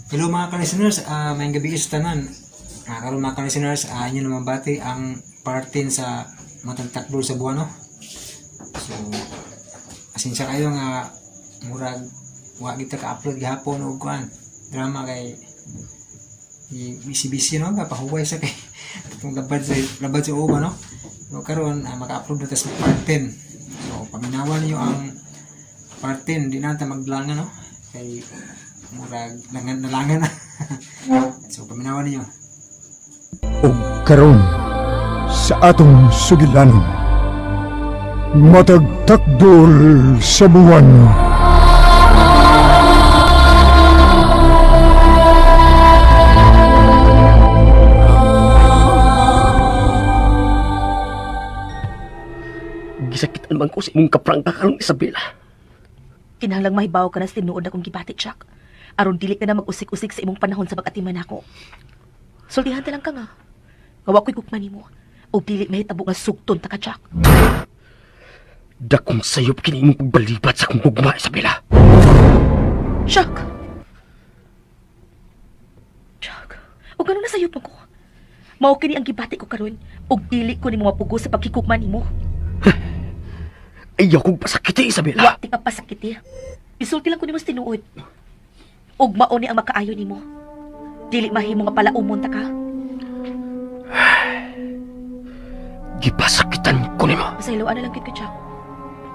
Hello mga ka-listeners, maayong gabi sa tanan. Karon mga ka-listeners, inyo naman bati ang partin sa matagtakdol sa buwan, no? So, asensya kayo nga murag wa kita ka-upload gihapon og kuan drama kay busy-busy, no, nga pahuway sa kay itong labad sa uba, no. So karon maka-upload na ta sa part 10. So paminawan niyo ang part 10, di na ta maglangan, no, kay murag langan nalangan na. So paminawan niyo. Ug karon sa atong sugilanon, matagtakdol sa buwan. Gisakitan man ko sa imong kaprangka karon, Isabela. Kinahanglang mahibaw ka na sa tinuod akong gibati, Jack. Aron dili ka na mag-usik-usik sa imong panahon sa pag-atiman nako. Sultihan ta lang ka nga. Nga wa ko'y gugma nimo. O dili mahitabo nga sugton ta ka, Jack. Dakong sayop kini imong pagbalibat sa akong gugma, Isabela. Jack! Jack, o ganun na sayop ko. Mao kini ang gibati ko karon ug dili ko nimo mapugo sa pagkikugma nimo. Ayaw kong pasakiti, Isabela. Wa ti ka pasakiti. Isulti lang ko nimo sa tinuod. Ug mao ni ang makaayo nimo. Dili mahimo nga palaumon ta ka. Gipasakitan ko nimo. Pasayloan na lang gid ka, Jack.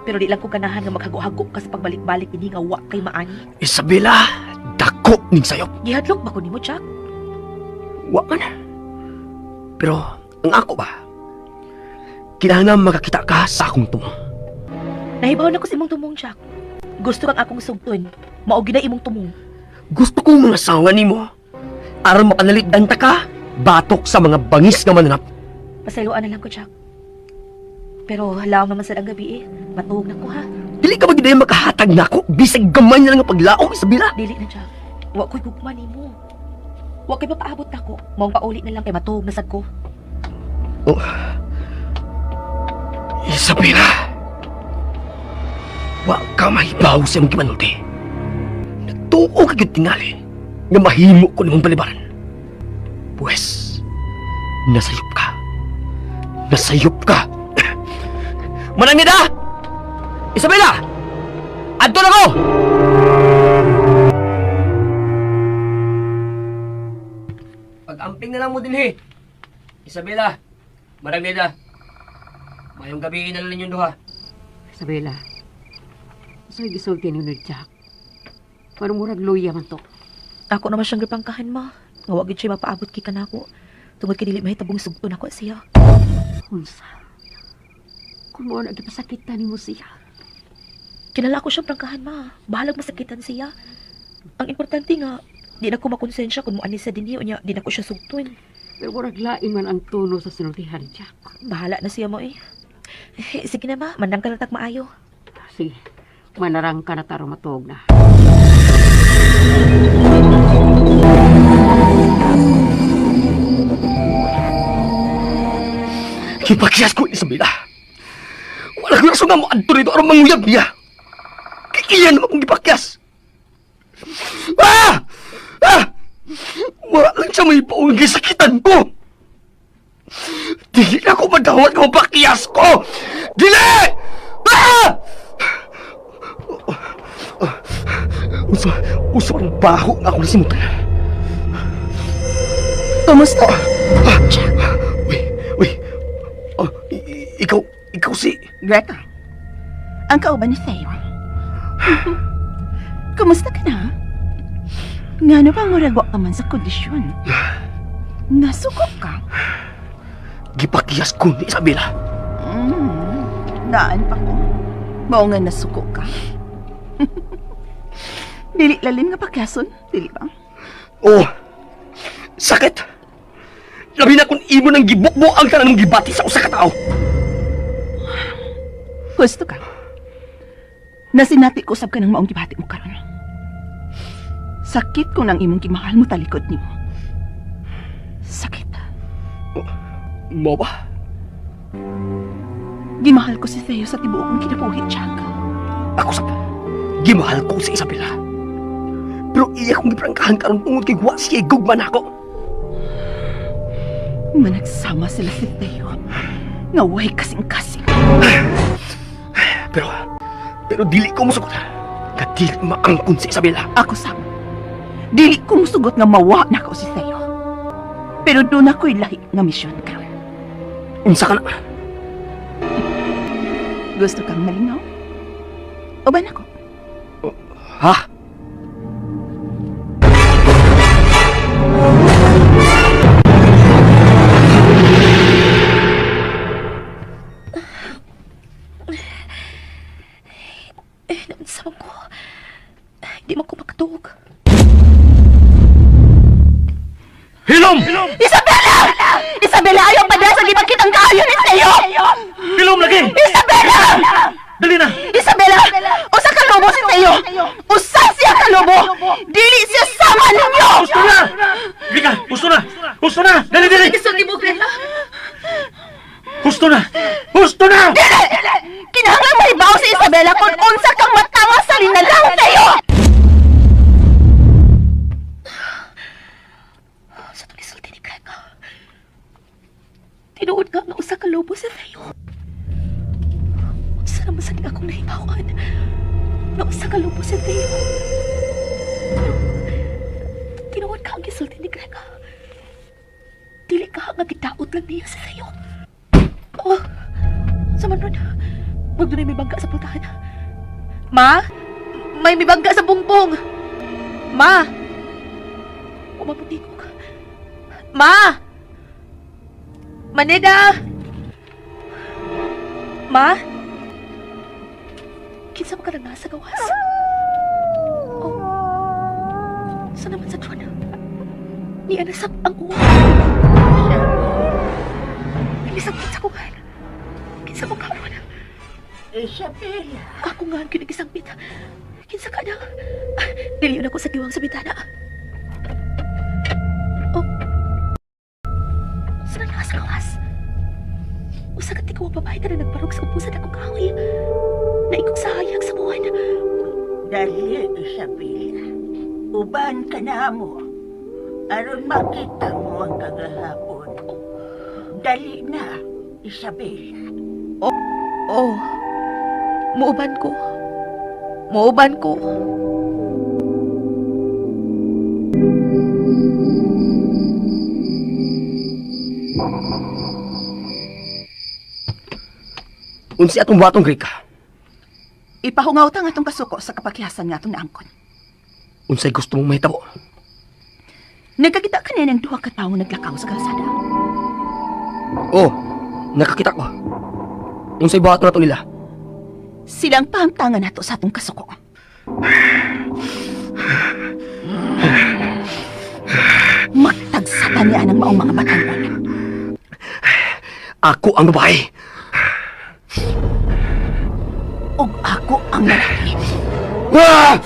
Pero di lang ko ganahan nga maghago-hago ka sa pagbalik-balik ini nga wa kay maani. Isabela, dako ning sayop. Gihadlok ba ko nimo, Jack? Wa man. Pero ang ako ba? Kinahanglan makakita ka sa akong tumong. Nahibaw na ko sa imong tumong, Jack. Gusto kang akong sugton. Mao gyud na imong tumong. Gusto kong mga sawa nimo. Aron makanalipdan ta ka, batok sa mga bangis nga mananap. Pasayloan na lang ko, Jack. Pero halaw naman sa ang gabi eh. Matuog na ko ha. Dili ka ba gid makahatag nako bisag gamay na lang ang paglaom, Isabela? Dili na, Jack. Wa ko'y gugma nimo. Wa kay mapaabot nako. Maong pauli na lang kay matuog na sad ko. Oh. Isabela! Wa ka mahibaw sa imong gimanulti. Nagtuo ka gyud tingali nga mahimo ko nimong balibaran. Pues, nasayop ka. Nasayop ka. Manangida! Isabela! Adto na ko! Pag-amping na lang mo dinhi. Isabela, Manangida. Mayong gabi na lang ninyong duha. Isabela, sa'yo gisulti ni Jack. Parang murag luya man to. Ako naman siyang gipangkahan, ma. Nga wa gid siya mapaabot kay kanako. Tungod kay dili mahitabong sugton ako siya. Unsa? Kung mo na gipasakitan nimo siya. Kinala ko siyang prangkahan, ma. Bahalag masakitan siya. Ang importante nga, di na ko makonsensya kung muani sa dinhi o niya, di na ko siya sugton. Pero murag lain man ang tono sa sinultihan ni Jack. Bahala na siya mo eh. Eh, sige na, ma. Mandang ka na tag maayo. Sige, manarang ka na taro matuog na. Gipakyas ko, Isabela. Wala ko rason nga mo adto rito aron manguyab niya. Kay iya naman kong gipakyas. Ah! Ah! Wala lang siya may paong gisakitan ko. Dili na ako madawat nga mapakyas ko. Dili! Ah! Usa, usa ang baho nga ako nasimutan. Kumusta? Ah, Uy, uy. Oh, ikaw si... Greta. Ang kauban ni Theo. Kumusta ka na? Nga na bang murag wa ka man sa kondisyon? Nasuko ka? Gipakyas ko ni Isabela. Naan pa ko. Mao nga nasuko ka. Dili lalim nga pagkason, dili ba? Oh, sakit. Labi na kung imo nang gibukbo ang tanan mong gibati sa usa ka tawo. Gusto ka. Nasinati ko usab ka ng maong gibati mo karon. Sakit ko nang imong gimahal mo talikod nimo. Sakit. Mo ba? Gimahal ko si Theo sa tibuok kong kinabuhi, Jack. Ako sa gimahal ko si Isabela. Pero iya kong giprangkahan karon tungod kay wa siya gugma nako. Managsama sila si Theo. Nga way kasing-kasing. Pero pero dili ko musugot. Nga dili maangkon si Isabela. Ako sab. Dili ko musugot nga mawa na ko si Theo. Pero doon ako'y lahi nga misyon karon. Unsa ka na? Gusto kang malingaw? Uban ako. Ha? Eh, naunsa man ko. Di man ko makatuog. Hilom! Isabela! Isabela, ayaw pa sa gipagkitang kaayo ni Theo! Hilom lagi! Isabela! Dali na! Isabela! Usa ka lobo si Theo! Usa siya ka lobo! Dili siya sama ninyo! Gusto na! Lika! Gusto na! Gusto na! Dali, dali! Gisulti mo, Greta. Gusto na! Gusto na! Dili! Kinahanglan mahibaw si Isabela kung unsa kang matanga sa linalang Theo! Sa itong gisulti ni Greta. Tinuod nga nga usa ka lobo si Theo. Unsa naman sa ning akong nahibawan nga usa ka lobo si Theo. Pero tinuod ka ang gisulti ni Greta. Dili ka nga gidaot lang niya si Theo. Oh, sa man ron, wag doon ay may bangga sa pultahan. Ma? May may bangga sa bungbong! Ma! Umaputi ko. Ma! Manida! Ma? Kinsa man ka nang nasa gawas? Oh. Saan naman sa Juan? Ni anasap ang uwa. Nagisangpit sa kungan. Kinsa mo karon? Isabela. Ako nga ang kinagisangpit. Kinsa ka na? Ah, Diliyon ako sa diwang sa bintana. Oh. Saan na nasa gawas? Usa ka tikaw ang babae ka na nagbarog sa upusan akong kahoy. Naikog sa hayag sa buwan. Dali, Isabela. Uban ka na mo. Aron makita mo ang kagahapon. Dali na, Isabela. Oh. Muuban ko. Muuban ko. Unsa atong buhatong Greka? Ipahungaw ta nga atong kasuko sa kapakyasan nga atong naangkon. Unsay gusto mong mahitabo? Nagkakita ka ng duha ka tawo naglakaw sa kalsada. Oh, nakakita ko. Unsay buhaton nato nila? Silang pahangtangan nato sa atong kasuko. Magtagsata niya ang maong mga batanon. Ako ang babae. Ug ako ang lalaki. Ah!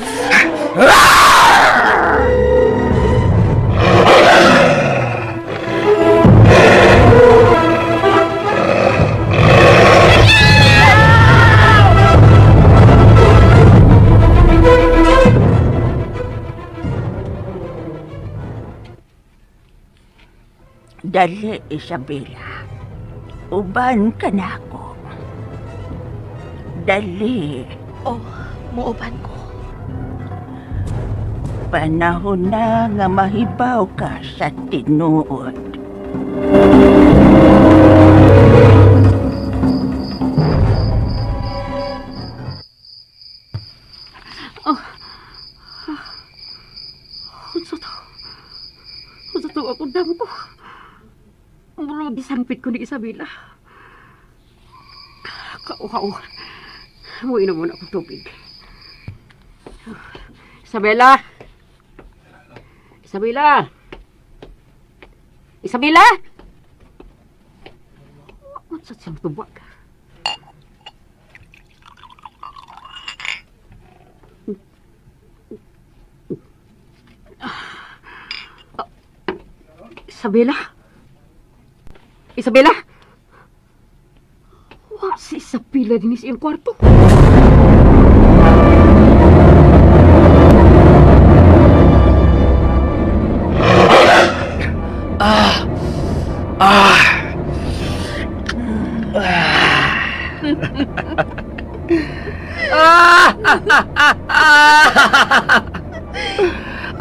Dali, Isabela. Uban ka na ako. Dali. Oh, muuban ko. Panahon na nga mahibaw ka sa tinuod. Unsa to? Unsa to ako damo ko? Murag gisampit ko ni Isabela. Kauhaw. Muinom muna akong tubig. Isabela! Isabela! Isabela! Unsa siyang tubag? Isabela? Isabela? Wa si Isabela din sa iyang kwarto.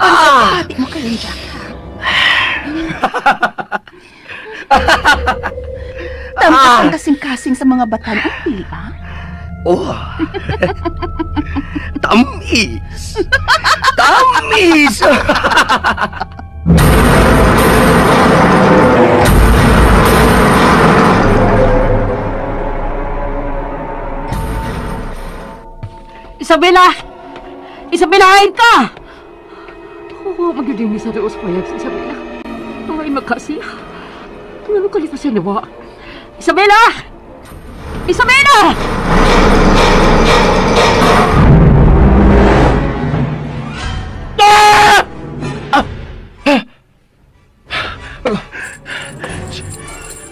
Ah! Pati mo karon, Jack, ha? Tampas ang kasing-kasing sa mga batan ang pili, ah. Oh. Tamis. Tamis. Isabela! Isabela, hain ka! Oo, magyudin ni sa doos payag si Isabela. Ang ay magkasiya. Ano kalito siya nawa? Isabela! Isabela!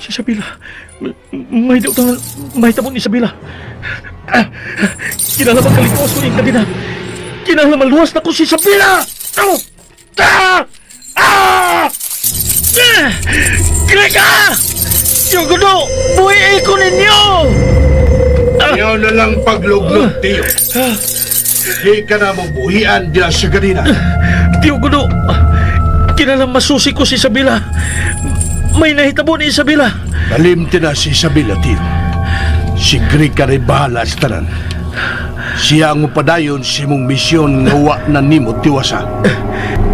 Si Isabela. May daw tangan, may tabon ni Isabela. Ah, kinahanglan magkaligos ko yung kadina. Kinahanglan maluwas na ko si Isabela! Oh! Ah! Ah! Ah! Grega! Yung gulo! Buhi ko ninyo! Ayaw na lang pagluglog, Tiyo. Di ka na mabuhian diya sa ganina. Tiyo Gulo, kinahanglan masusi ko si Isabela. May nahitabo ni Isabela. Kalimti na si Isabela, Tiyo. Si Greg ka rin bahala sa tanan. Siya ang upadayon si mong misyon nga wa na nimo tiwasa.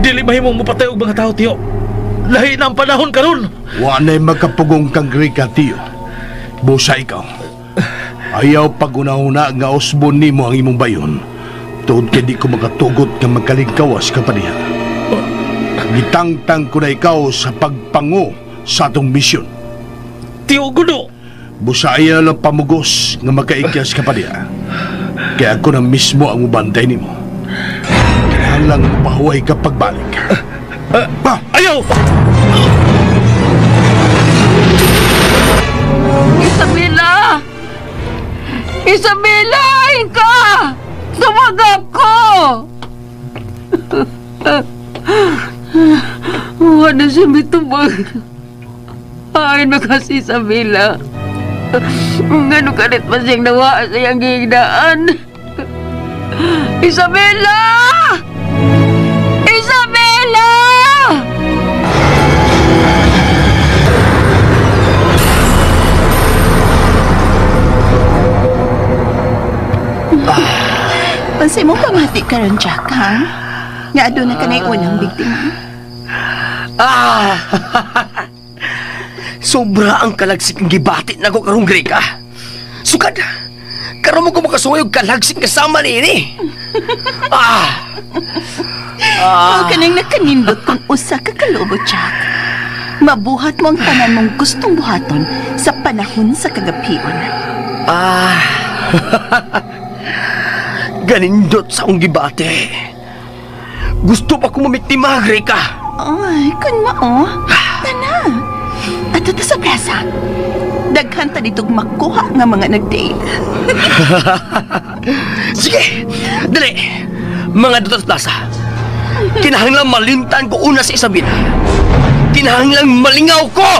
Dili mahimong mapatay og mga tao, Tiyo. Lahi na ang panahon karon. Wa na'y magkapugong kang Greg ka, Tiyo. Busa ikaw. Ayaw pagunahuna nga usbon nimo ang imong bayon. Tuod kay di ko makatugot nga magkalingkawas ka pa niya. Gitangtang ko na ikaw sa pagpango sa atong misyon. Tiyo Gulo, Busa ayaw lang pamugos nga makaikyas ka pa niya. Kaya ako na mismo ang mubantay nimo. Kinahanglang mapahuway ka pagbalik. Pa! ayaw! Isabela! Isabela, hain ka! Tumagap ko! Wala na siya may tubag. Hain na kasi Isabela. Ngano kalit pa siyang nawa sa iyang gihinaan. Isabela! Isabela! Pansay mo pamati karon, Jack, ha? Nga aduna ka na'y unang biktima. Ah! Sobra ang kalagsik ng gibati na ko karong Greka. Sukad! Karon mo ko makasuway og kalagsik kasama ni ini. Ah! Ah. ka nang nakanindot kung usa ka kalobo, Jack. Mabuhat mo ang tanan mong gustong buhaton sa panahon sa kagapion. Ah! Ganindot sa akong gibati. Gusto pa ko mamiktima, Greka. Ay, kun mao. Tana. Ato ta sa plaza. Daghan ta ditog makuha nga mga nag-date. Sige! Dali! Mga dutas plaza. Kinahanglan malintan ko una sa Isabela. Kinahanglan malingaw ko!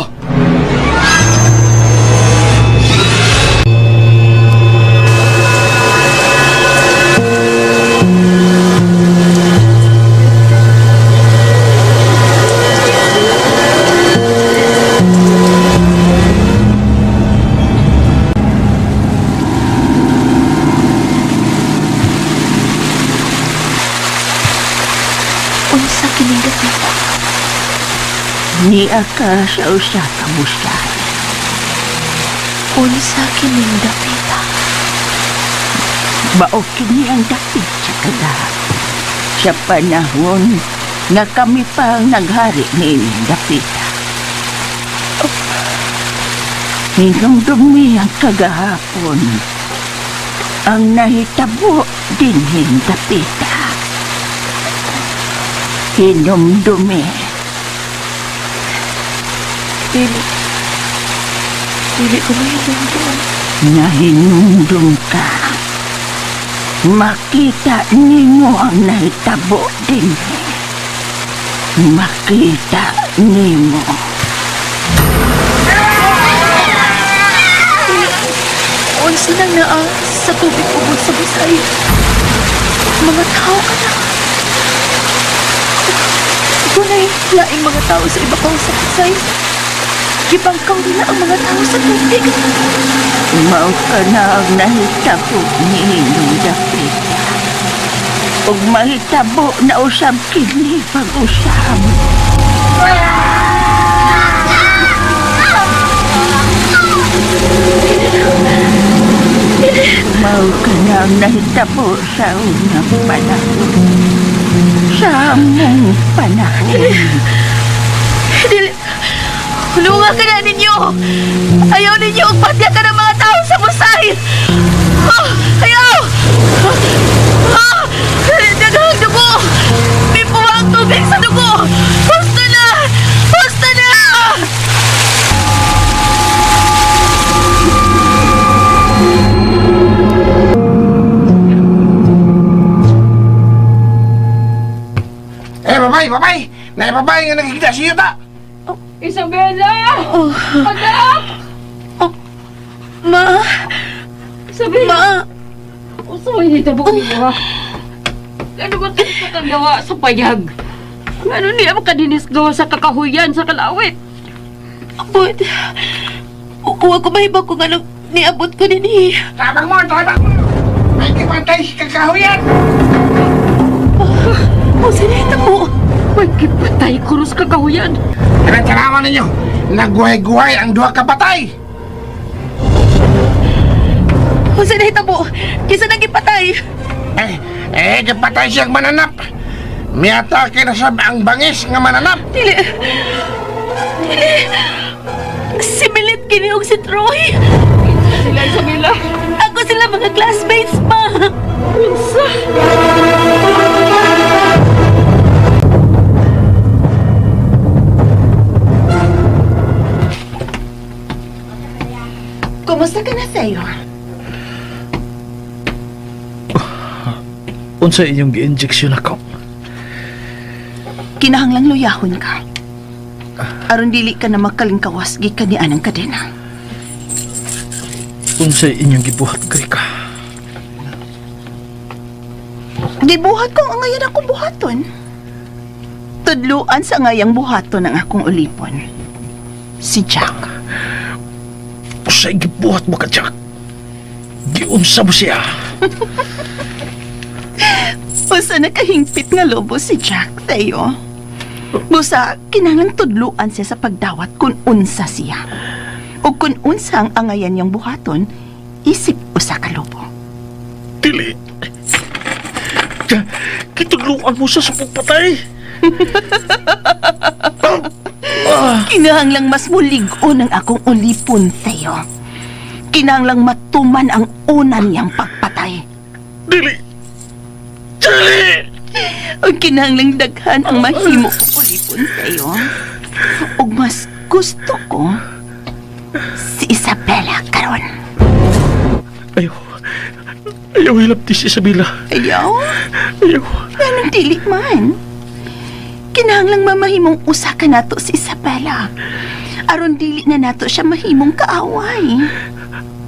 Unsa kining dapita? Niya ka sa usa ka bustahan. Unsa kining dapita? Bao kini ang dapit sa kagaha. Sa panahon nga kami pa ang naghari ni dapita. Hinumdumi ang kagahapon. Ang nahitabo dinhin dapita. Hinumdumi. Dili. Dili ko mahinumdum. Nahinumdum ka. Makita nimo ang nahitabo din. Makita nimo. Unsa nang naas? Sa tubig ubod sa busay. Mga tao ka na. Dunay laing mga tao sa ibabaw sa busay. Gibangkaw nila ang mga tao sa tubig. Mao ka na ang nahitabo ni Inong dapita. Ug mahitabo na usab kini pag-usab. Mao ka na ang nahitabo sa unang panahon. Sa among panahon. Dili. Hulunga ka na ninyo! Ayaw ninyo og patya ka ng mga tao sa busay! Oh, ayaw! Ah! Daghang dugo! May puwa ang tubig sa dugo! Basta na! Basta na! Eh, babay, babay! Naibabay nga nagkikita siyo ta! Isabela! Anak! Ma! Isabela! Ma! Usa may hitabo ko ha? Ano ba ito kang gawa sa payag? Ano niya makadinis gawa sa kakahuyan sa kalawit? Abot! Uwa ko mahibaw kung anong niabot ko din eh. Tabang mo, tabang mo! May kipantay si kakahuyan! O, sinita po! May kipatay kuros kakahuyan. Tinatanawan ninyo, nagguhay-guhay ang duha ka patay! O, sinita po! Kisa nang ipatay! Eh, eh, kipatay siyang mananap! Miatake na sab ang bangis nga mananap! Dili! Dili! Si Milit kini og si Troy! Sila, Isabela. Ako sila mga classmates pa! Unsa? Kumusta ka na, Theo? Unsa inyong gi-injection ako? Kinahanglang luyahon ka. Aron dili ka na makalingkawas gikan ni anang kadena. Unsa inyong gibuhat, Grika? Gibuhat ko ang angayan akong buhaton. Tudluan sa ngayang buhaton ang akong ulipon. Si Jack. Unsay gibuhat mo ka, Jack? Giunsa mo siya? Usa nakahingpit nga lobo si Jack, Theo. Busa, kinahanglang tudluan siya sa pagdawat kung unsa siya. O kung unsa ang angayan niyang buhaton, isip usa ka lobo. Dili. Kitudluan mo siya sa pagpatay. Kinahanglang mas mulig-on ang akong ulipon, Theo. Kinahanglang matuman ang una niyang pagpatay. Dili. Dili! O kinahanglang daghan ang mahimo kong ulipon, Theo. Ug mas gusto ko si Isabela karon. Ayaw. Ayaw hilabti si Isabela. Ayaw, Ayaw. nganong dili man. Kinahanglang mamahimong usa ka nato si Isabela. Aron dili na nato siya mahimong kaaway.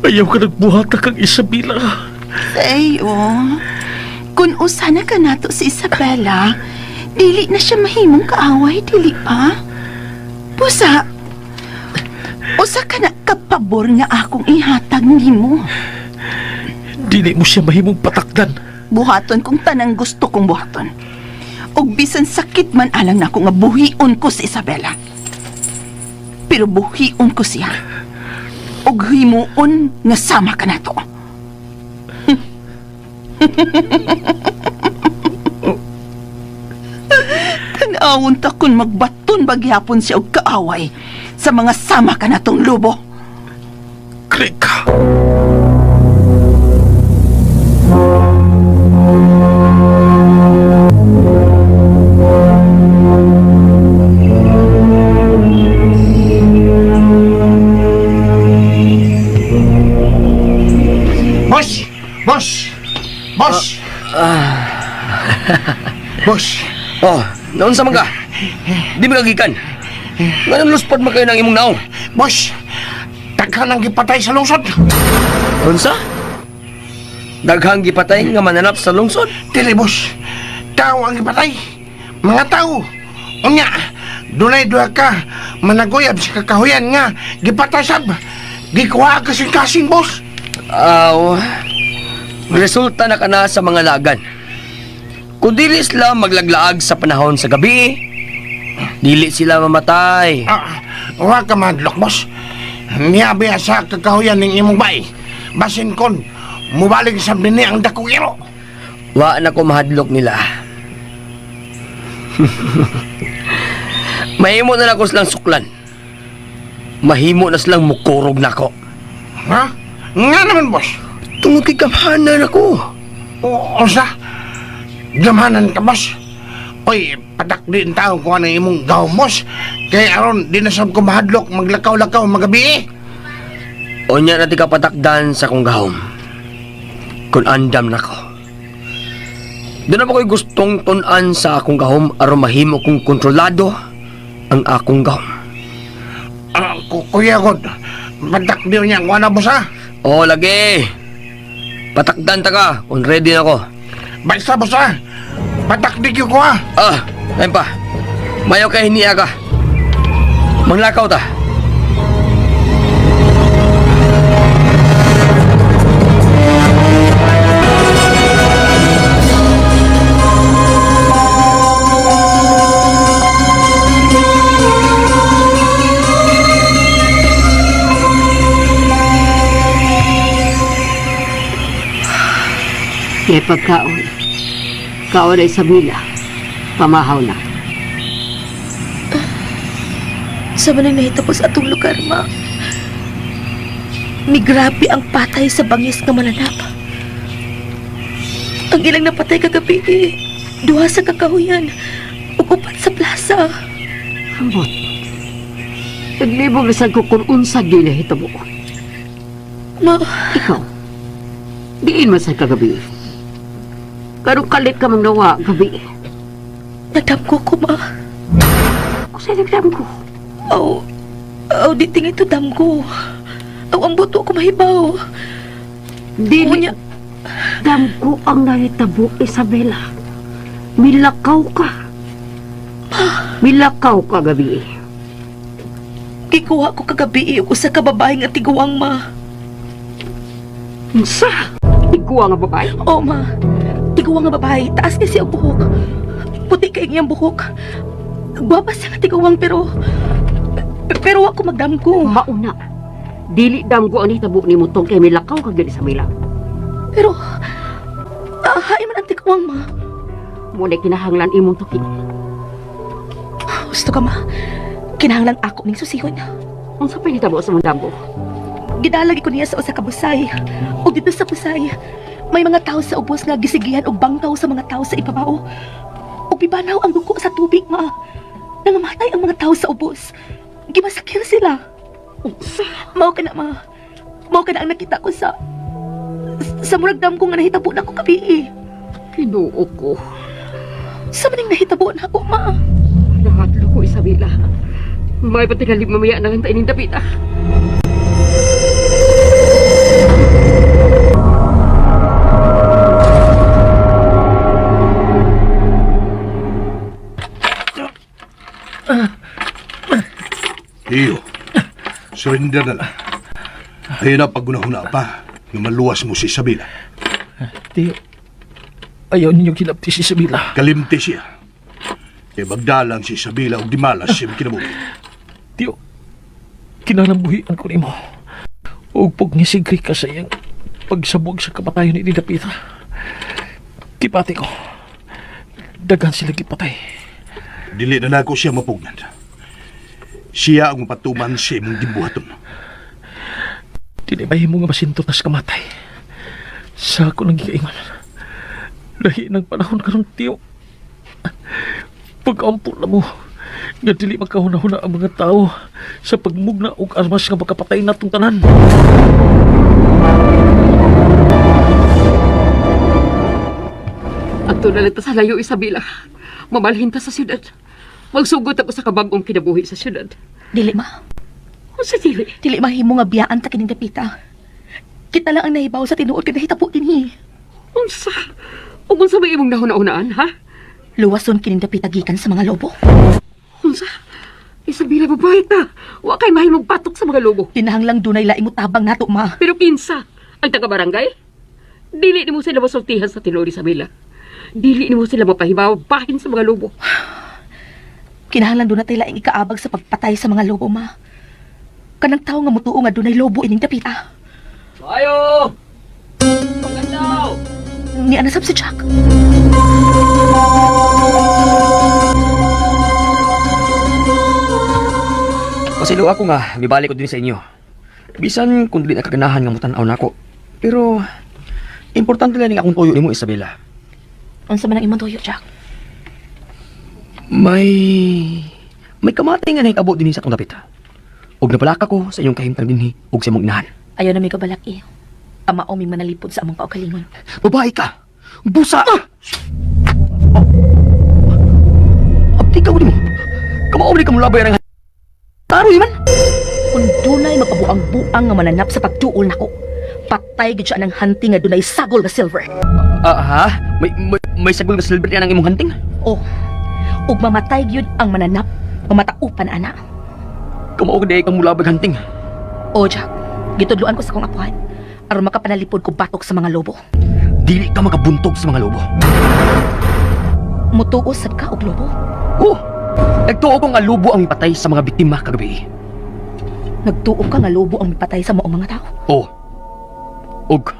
Ayaw ka nagbuhat kang Isabela. Theo, kung usa na ka nato si Isabela, dili na siya mahimong kaaway, dili pa? Pusa, usa ka na kapabor nga akong ihatag nimo. Dili mo siya mahimong patakdan. Buhaton kung tanang gusto kong buhaton. Og bisan sakit man alang nako nga buhion ko si Isabela. Pero buhion ko siya. Og himuon nga sama ka nato. Tanawon ta kun magbaton bagyapon siya og kaaway sa mga sama ka natong lubo. Grika. Boss! Boss! Boss! Boss! Oh, naon sa mga? Di ba kagikan? Nganong luspad man kayo ng imong naong? Boss! Daghan ang gipatay sa lungsod! Unsa? Daghang gipatay nga mananap sa lungsod. Dili, boss. Tao ang gipatay. Mga tao. Unya, dunay duha ka managuyab sa kakahuyan nga gipatay sab. Gikuha ka kasing boss. Aw, resulta na kana sa mga lagan. Kung dili sila maglaglaag sa panahon sa gabi, dili sila mamatay. Ah, wa ka madlok, boss. Niya biya sa kakahuyan ning imong bay. Basin kon, mubalig sa dinhi ang dakong iro. Wa na ko mahadlok nila. Mahimo na lang ko silang suklan. Mahimo na silang mukurog nako. Ha? Nga naman, boss. Tungod kay gamhanan ako. O, unsa? Gamhanan ka, boss. Oy, patak din tao kung ano imong gawom, boss. Kay aron di na sab ko mahadlok maglakaw-lakaw magabi eh. Unya na di ka patakdan sa kong gahom. Kung andam nako. Doon na ko'y gustong tun-an sa akong gahom aron mahimo kong kontrolado ang akong gahom. Ah, kuya god, patak di niya kung ano, boss ha. Oo, lagi. Patakdan ta ka kung ready na ko. Basta, boss ha. Patak di ko ha. Ah, ayun pa. Mayo kay hinia ka. Manglakaw ta. Kaya pagkaon. Kaon na Isabela. Pamahaw na. Sa manang nahitapos atong lugar, ma. Migrabe ang patay sa bangis nga malanap. Ang ilang napatay kagabi eh, duha sa kakahuyan, ug upat sa plaza. Ambot. Naglibog na sad ko kung unsa gyud nahitabo. Ma, Ikaw, diin man sad kagabi. Karong kalit ka mang nawa gabi. nadamgo ko, ma. Kusay nagdamgo. Aw, aw, di tingin to damgo. Aw, ang buto ko mahibaw. Dili Unya, damgo ang nahitabo, Isabela. Milakaw ka. Milakaw ka gabi. gikuha ko kagabi eh, og usa ka babae nga tiguang, ma. Unsa? Iguwa nga babae. Oo, ma. Tiguang nga babae, taas kasi ang buhok. Puti kay iyang buhok. Gwapa siya nga tiguang pero... Pero wa ko magdamgo. Mauna. Dili damgo ang nahitabo nimo tong kay milakaw ka gyud Isabela. Pero... Hain man ang tiguang, ma. Mo na kinahanglan imong tuki. Gusto ka, ma. Kinahanglan ako ning susihon. Unsa pa nahitabo sa mong damgo? Gidalagi ko niya sa usa ka busay. Ug dito sa busay, may mga tao sa ubos nga gisigihan og bangkaw sa mga tao sa ibabaw. Ug bibanaw ang dugo sa tubig, ma. Nangamatay ang mga tao sa ubos. Gimasakir sila. Unsa? Mao ka na, ma. Mao ka na ang nakita ko sa... Sa murag dam ko nga nahitabo na ko kabi. Kinuo ko. Sa maning nahitabo na ako, ma. Nahadlo ko, Isabela. May patigalig mamaya na lang tayo ning dapita. Iyo, surrender na lang. Ayaw na pagunahuna pa nga maluwas mo si Isabela. Tiyo, ayaw ninyo kilapti si Isabela. Kalimti siya. Kay magdalang si Isabela og dimalas siyang kinabuhi. Tiyo, kinalambuhian ko nimo. Ug pagnisigri ka sa iyang pagsabog sa kamatayon ni Dapita. Kipati ko. Daghan sila gipatay. Dili na nako siya mapugnan. Siya ang mapatuman sa imong gibuhaton. Dili mahimo nga masintot nas kamatay. Sa ako nang giingon. Lahi ng panahon karon tiyo. Pag-ampo na mo, nga dili makahuna-huna ang mga tao sa pagmugna og armas nga makapatay natong tanan. Adto na lang ta sa layo, Isabela. Mamalhin ta sa syudad. Magsugot ako sa kabagong kinabuhi sa syudad. Dili, ma. Unsa dili? Dili mahimo nga biyaan ta kining dapita. Kita lang ang nahibaw sa tinuod kay nahitabo dinhi. Unsa? Ug unsa may imong nahuna-hunaan, ha? Luwason kining dapita gikan sa mga lobo. Unsa? Isabela, babae ka. Wa kay mahimong batok sa mga lobo. Kinahanglang dunay laing mutabang nato, ma. Pero kinsa? Ang taga-barangay? Dili nimo sila masultihan sa tinuod, Isabela. Dili nimo sila mapahibaw bahin sa mga lobo. Kinahanglan doon natay laing ikaabag sa pagpatay sa mga lobo, ma. Kanang tao nga mutuo nga dunay lobo ining dapita. Ayo! Pagkandaw! Ni anasab si Jack. Pasilo ako nga, mibalik ko din sa inyo. Bisan kung dili na kaganahan nga mutan-aw nako. Pero importante lang ning akong tuyo nimo, Isabela. Unsa man ang imong tuyo, Jack? May may kamatay nga nahitabo dinhi sa atong dapit. Ug napalaka ko sa inyong kahimtang dinhi ug sa imong inahan. Ayaw na may kabalak eh. Ama o ming manalipod sa among kaugalingon. Babae ka! Busa ka! Oh. Abdi ka mo. Kamao ni ka mulabay ang taroy man. Kung dunay magpabuang-buang nga mananap sa pagduol nako, patay gid siya ng hunting nga dunay sagol nga silver. Ah, ha? May sagol nga silver yan ang imong hunting? Oh, ug mamatay gyud ang mananap, mamataupan ana. Kamao ka di ka mulabay hunting. O Jack, gitudloan ko sa akong apuhan aron makapanalipod ko batok sa mga lobo. Dili ka makabuntog sa mga lobo. Mutuo sad ka og lobo? Oh! Nagtuo ko nga lobo ang ipatay sa mga biktima kagabi. Nagtuo ka nga lobo ang mipatay sa maong mga tao. Oh. Og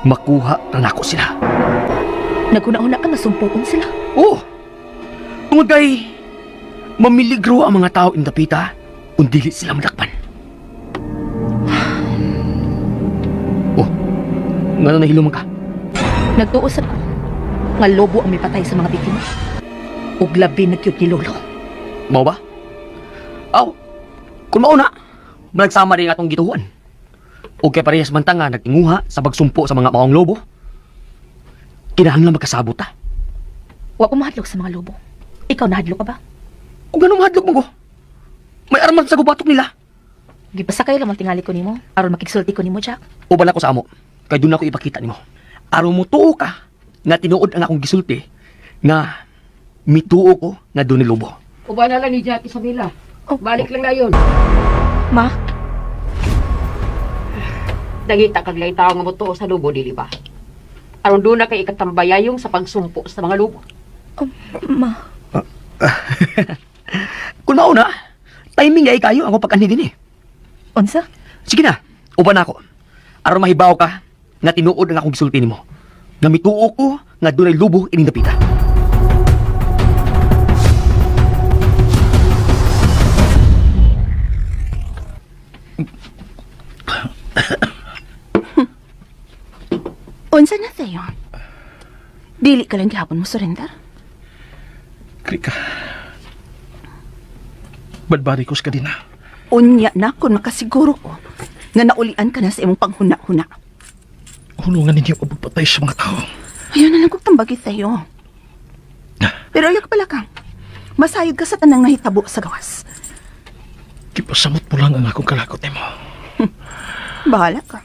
makuha na nako sila. Naghuna-huna ka nga sumpuon sila. Oh! Tungod kay mamiligro ang mga tao in dapita kung dili sila madakpan. Oh, ngano nahilo man ka? Nagtuo sad ko nga lobo ang mipatay sa mga biktima. Ug labi na gyud ni Lolo. Mao ba? Aw, kung mao na, managsama rin atong gituhuan. O kay parehas man ta nga nagtinguha sa pagsumpo sa mga maong lobo. Kinahanglan magkasabot ta. Wa ko mahadlok sa mga lobo. Ikaw nahadlok ka ba? Kung ganun mahadlok mo ko, may armas sa gubatok nila. Gipasakay lamang tingali ko nimo aron makigsulti ko nimo, Jack. O bala ko sa amo, kay doon ako ipakita nimo. Aron mo tuo ka nga tinuod ang akong gisulti nga mituo ko nga doon ni lobo. Uban na lang ni Jack, Isabela. Oh. Balik lang na yun. Ma, Nangita kag laing tao nga motuo sa lobo, dili ba? Aron doon na kay ikatambayayong sa pagsumpo sa mga lobo. oh, ma. Kung mao na, timing ay kayo ako pag-anhi din eh. Unsa? Sige na, uban na ako. Aron mahibaw ka nga tinuod ang akong gisulti nimo. Nga mituo ko nga dunay lubo ining dapita. Unsa na, Theo? Dili ka lang gihapon mo surrender? Krika. Badbari ko sa kadina. Unya na kung makasiguro ko nga naulian ka na sa imong panghuna-huna. Hulungan ninyo ang pagpatay sa mga tao. Ayaw na lang kong tambagi, Theo. Pero ayaw ka pala kang. Masayod ka sa tanang nahitabo sa gawas. Kipasamot mo lang ang akong kalagot nimo. Bahala ka.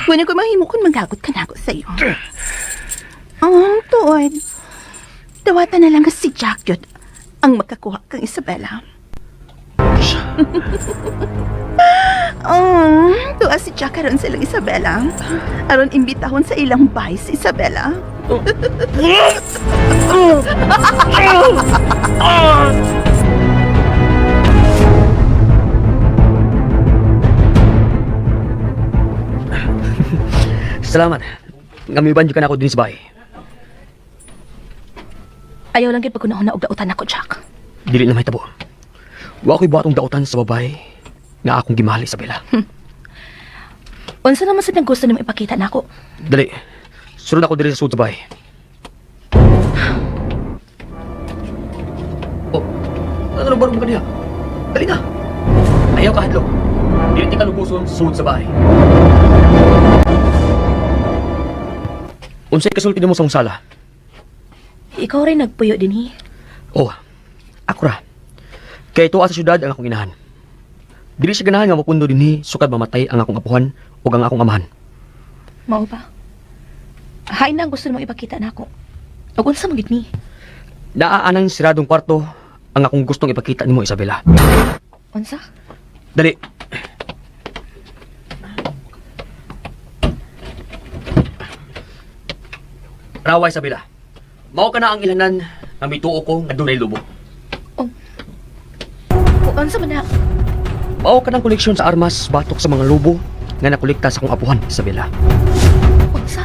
Ngunit ko mahimo kung magagot ka na ako sa'yo. Ang tuod. Dawatan na lang si Jack yun ang makakuha kang Isabela. Oh, tuwa si Jack aron silang Isabela. Aron imbitahon sa ilang bahay si Isabela. Salamat. Nga mibanyo ka na ako din sa bahay. Ayaw lang gyud pagkunahuna og dautan ako, Jack. Dili na mahitabo. Wa ko'y buhatong dautan sa babae nga akong gimahal, Isabela. Unsa naman sad ang gusto nimo ipakita nako? Dali. Sunod ako diri sa sud sa bahay. Oh, ano ba ka niya? Dali na. Ayaw ka hadlok. Dili ti kalubuson sa sud sa bahay. Unsay kasulti nimo sa mong sala? Ikaw rin nagpuyo dinhi. Oh, ako ra. Kay tuwa sa syudad ang akong inahan. Dili siya ganahan nga mapundo dinhi sukad mamatay ang akong apuhan ug ang akong amahan. Mao ba? Hain na ang gusto namang ipakita nako. Ug unsa man gid ni? Naa anang siradong kwarto ang akong gustong ipakita nimo, Isabela. Unsa? Dali. Rawa, Isabela. Mao ka na ang ilanan nga mituo ko nga dunay lubo. O, unsa man na? Mao ka ng koleksyon sa armas batok sa mga lobo nga nakolekta sa akong apuhan, Isabela. Unsa?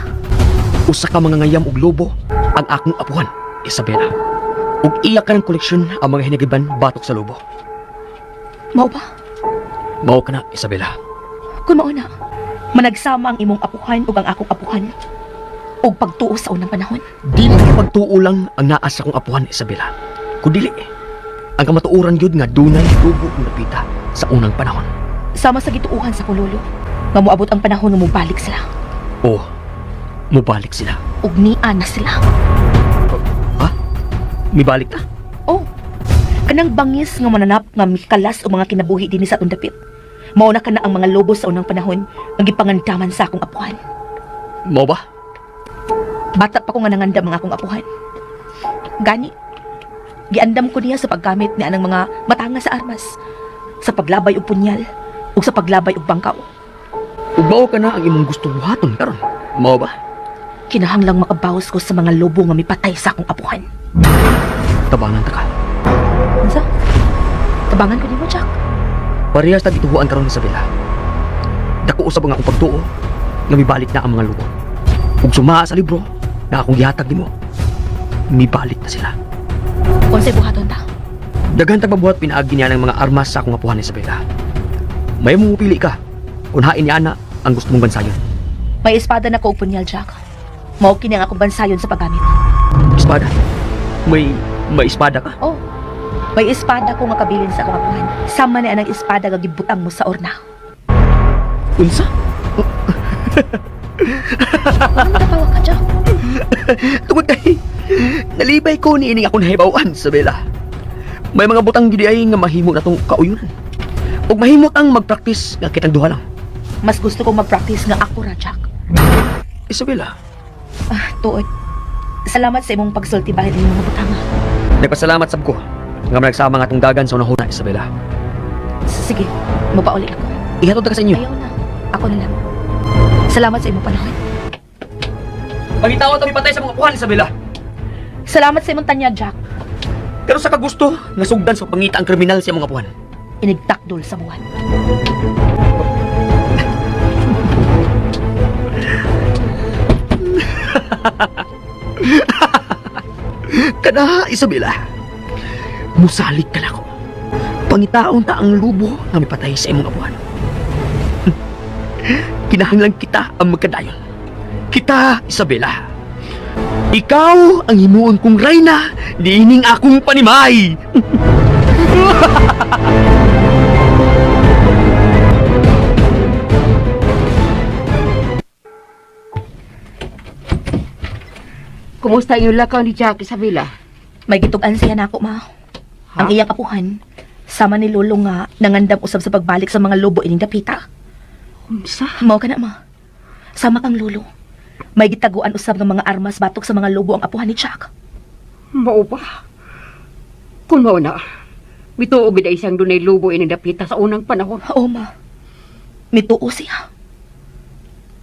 Usa ka mga ngayam og lobo ang akong apuhan, Isabela. Ug iya ka ng koleksyon ang mga hinagiban batok sa lobo. Mao ba? Mao ka na, Isabela. Kung mao na, managsama ang imong apuhan ug ang akong apuhan ug pagtuo sa unang panahon. Dili ka pagtuo lang ang naa sa akong apuhan, Isabela. Kundili, ang kamatuoran gyud nga dunay lobo ang napita sa unang panahon. Sama sa gituohan sa akong lolo, nga moabot ang panahon nga mobalik sila O, mubalik sila. ug niya na sila. Ha? Mibalik ta? Oh, kanang bangis nga mananap nga mikalas o mga kinabuhi dinhi sa atong dapit. Mao na kana ang mga lobo sa unang panahon ang gipangandaman sa akong apuhan. Mao ba? Bata pa ko nga nangandam ang akong apuhan. Gani, giandam ko niya sa paggamit ni anang mga matanga sa armas, sa paglabay og punyal, ug sa paglabay og bangkaw. Ug mao ka na ang imong gusto buhaton karon. Mao ba? Kinahanglang makabawas ko sa mga lobo nga mipatay sa akong apuhan. Tabangan ta ka. Unsa? Tabangan ko nimo, Jack. Parehas ta gituhuan karon, Isabela. Dako usab ang akong pagtuo nga mibalik na ang mga lobo. Ug sumaa sa libro na akong gihatag nimo, mibalik na sila. Unsay buhaton ta? Daghan tag mabuhat pinaagi niya ng mga armas sa akong apuhan, Isabela. May pili ka kung hain niya ana ang gusto mong bansayon. May espada na ko og punyal, Jack. Mao kini ang akong bansayon sa paggamit. Espada. May espada ka. Oh, may espada ko nga kabilin sa akong apuhan. Sama ni anang espada nga gibutang mo sa orna. Unsa? Ano natawa ka, Jack? Tungod kay nalibay ko niining akong nahibaw-an, Isabela. May mga butang gid ay nga mahimo na tong kauyunan. Ug mahimo tang magpraktis nga kitang duha lang. Mas gusto kong mag-practice nga ako ra, Jack. Isabela, Ah, tuod. Salamat sa imong pagsulti bahin ng mga butanga. nagpasalamat sab ko nga nagsama nga atong dagan sa unahuna, Isabela. Sige, mapauli ako. Ihatod ta ka sa inyo. Ayaw na. Ako na lang. Salamat sa imong panahon. Pangitawa ta mipatay sa mga apuhan, Isabela. Salamat sa imong tanya, Jack. Pero sa kagusto, nga sugdan sa pangita ang kriminal sa mga apuhan. Inigtakdol sa buwan. Kada, Isabela, musalig ka na ko. Pangitaon ta ang lubo nga mipatay sa imong apuhan. Kinahanglan kita ang magkadayon. Kita, Isabela. Ikaw ang himuon kong reyna, niining akong panimay. Kumusta yung lakaw ni Jack, Isabela? May gitug-an siya nako, ma. Ang iyang apuhan, sama ni Lolo nga nangandam usab sa pagbalik sa mga lobo ining dapita. Unsa? Mao ka na, ma. Sama kang lolo. May gitaguan usab ng mga armas batok sa mga lobo ang apuhan ni Jack. Mao ba? Kung mao na, mituo gid ay siyang dunay lubo ining dapita sa unang panahon. Oo, ma. Mituo siya.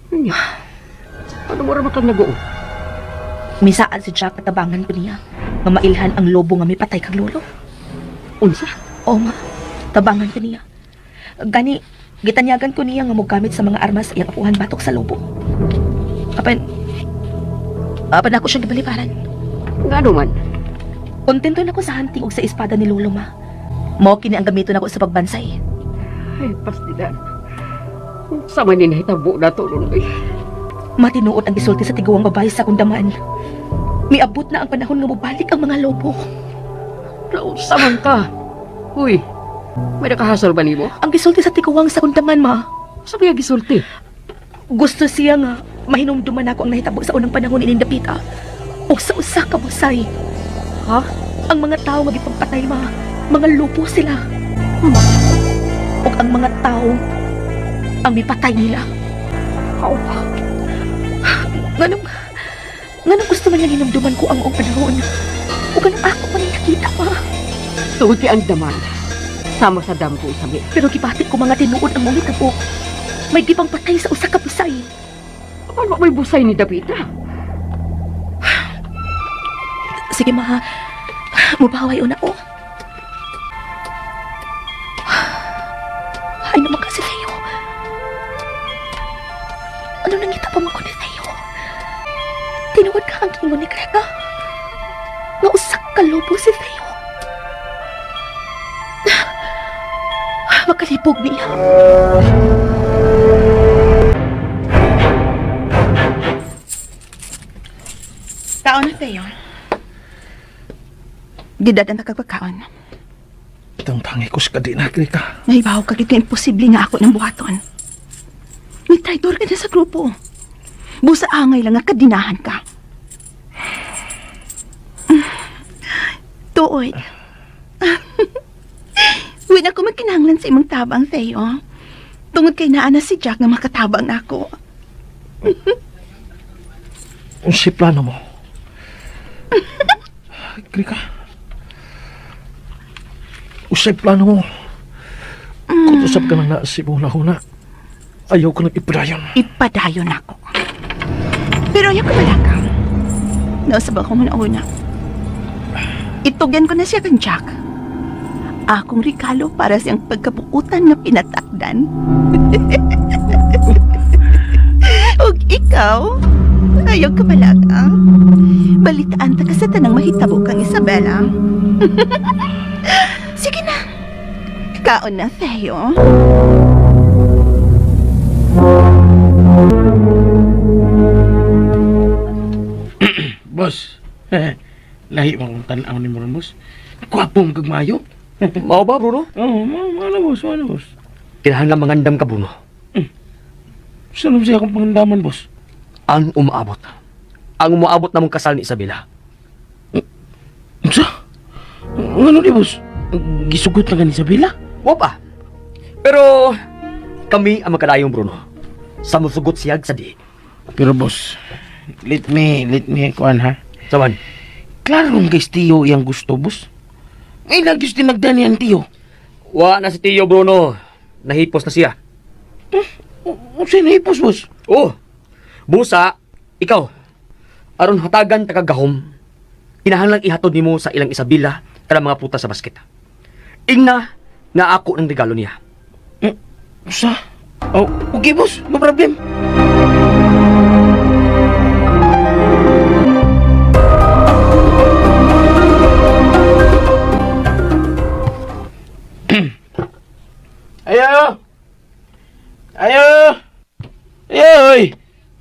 Nya. Ano mo ra makang naguo? Misaad si Jack at tabangan ko niya nga mailhan ang lobo nga mipatay kang lolo. Unsa? Oo, ma. Tabangan ko niya. Gani, gitanyagan ko niya nga mogamit sa mga armas sa iyang apuhan batok sa lobo. Apan, apan ako siyang gibalibaran. Ngano man? Kontento na ko sa hunting ug sa espada ni lolo, ma. Mao kini ang gamiton nako sa pagbansay. Ay, pastilan. Unsa man ni nahitabo na to ron oy. Matinuod ang gisulti sa tiguang babae sa kundaman. Miabot na ang panahon nga mobalik ang mga lobo. Unsa man ka? Uy, may nakahasol ba nimo? Ang gisulti sa tiguang sa kundaman, ma. Sa kaya gisulti? Gusto siya nga mahinumduman ako ang nahitabo sa unang panahon ining dapita. Ug sa usa ka busay. Ha? Ang mga tao nga gipagpatay, ma, mga lupo sila. Ug ang mga tao ang mipatay nila. Aw, Nganong Nganong gusto man niyang hinumduman ko ang maong panahon? O ganong ako man ang nakita pa. Tungod kay ang daman. Sama sa damgo, Isabela. Pero gibati ko mga tinuod ang mong hitabo. May gibang patay sa usa ka busay. Ano may busay ni David, ah? Sige, ma. Mubaway una ko. Ay naman kasi Theo. Ano nangita pa man ko ni Theo? Tinuod ka ang kingon ni Greta. Nga usak ka lobo si Theo. Makalibog niya. Kaon na, Theo. Gidad ang nakagpagkaon. Tangtangi ko sa kadena, Grika. Nahibaw ka gid nga imposible nga ako ng buhaton. May traitor ka na sa grupo. Busa angay lang nga kadinahan ka. Tuod. Wala ko magkinahanglan sa imong tabang, Theo. Tungod kay naa na si Jack nga makatabang nako. Unsay plano mo? Grika. Unsay plano mo? Kung usap ka na na si huna-huna, ayaw ko nang ipadayon. Ipadayon ako. Pero ayaw ka malaka. Nausap ako muna-una. Itugyan ko na siya kang Jack. Akong regalo para siyang pagkabuutan nga pinatakdan. Ug ikaw, ayaw ka malaka. Balitaan ta ka sa tanang mahitabo kang Isabela. Sige na. Kaon na, Theo. Boss, lahi mo kong tanaw ni Moron, boss. Gwapo mong kagmayo. Mao ba, Bruno? Oo, oh, ano, boss, ano, boss. Kinahanglan mangandam ka, Bruno. Saan mo siya akong pangandaman, boss? Ang umaabot. Ang umaabot na mong kasal ni Isabela. Unsa? Ano di, boss? Gisugot na ka ni Isabela? Wa pa. Pero kami ang magkadayong, Bruno. Sa musugot siyag sa di. Pero, boss, let me, kuan, ha? Saman, Klaro kay Tiyo iyang gusto, boss. Ngayon lang gusto nagdani ang Tiyo. wa na si Tio Bruno. Nahipos na siya. Unsa na ipos, boss? Oh, busa, ikaw. Aron hatagan ta kagahom, kinahanglang ihatod nimo sa ilang Isabela kada mga puta sa basket. Ingna nga ako ng regalo niya. Unsa? Oh, okay, boss. No problem. Ayo! Ayo! Ayo, oy!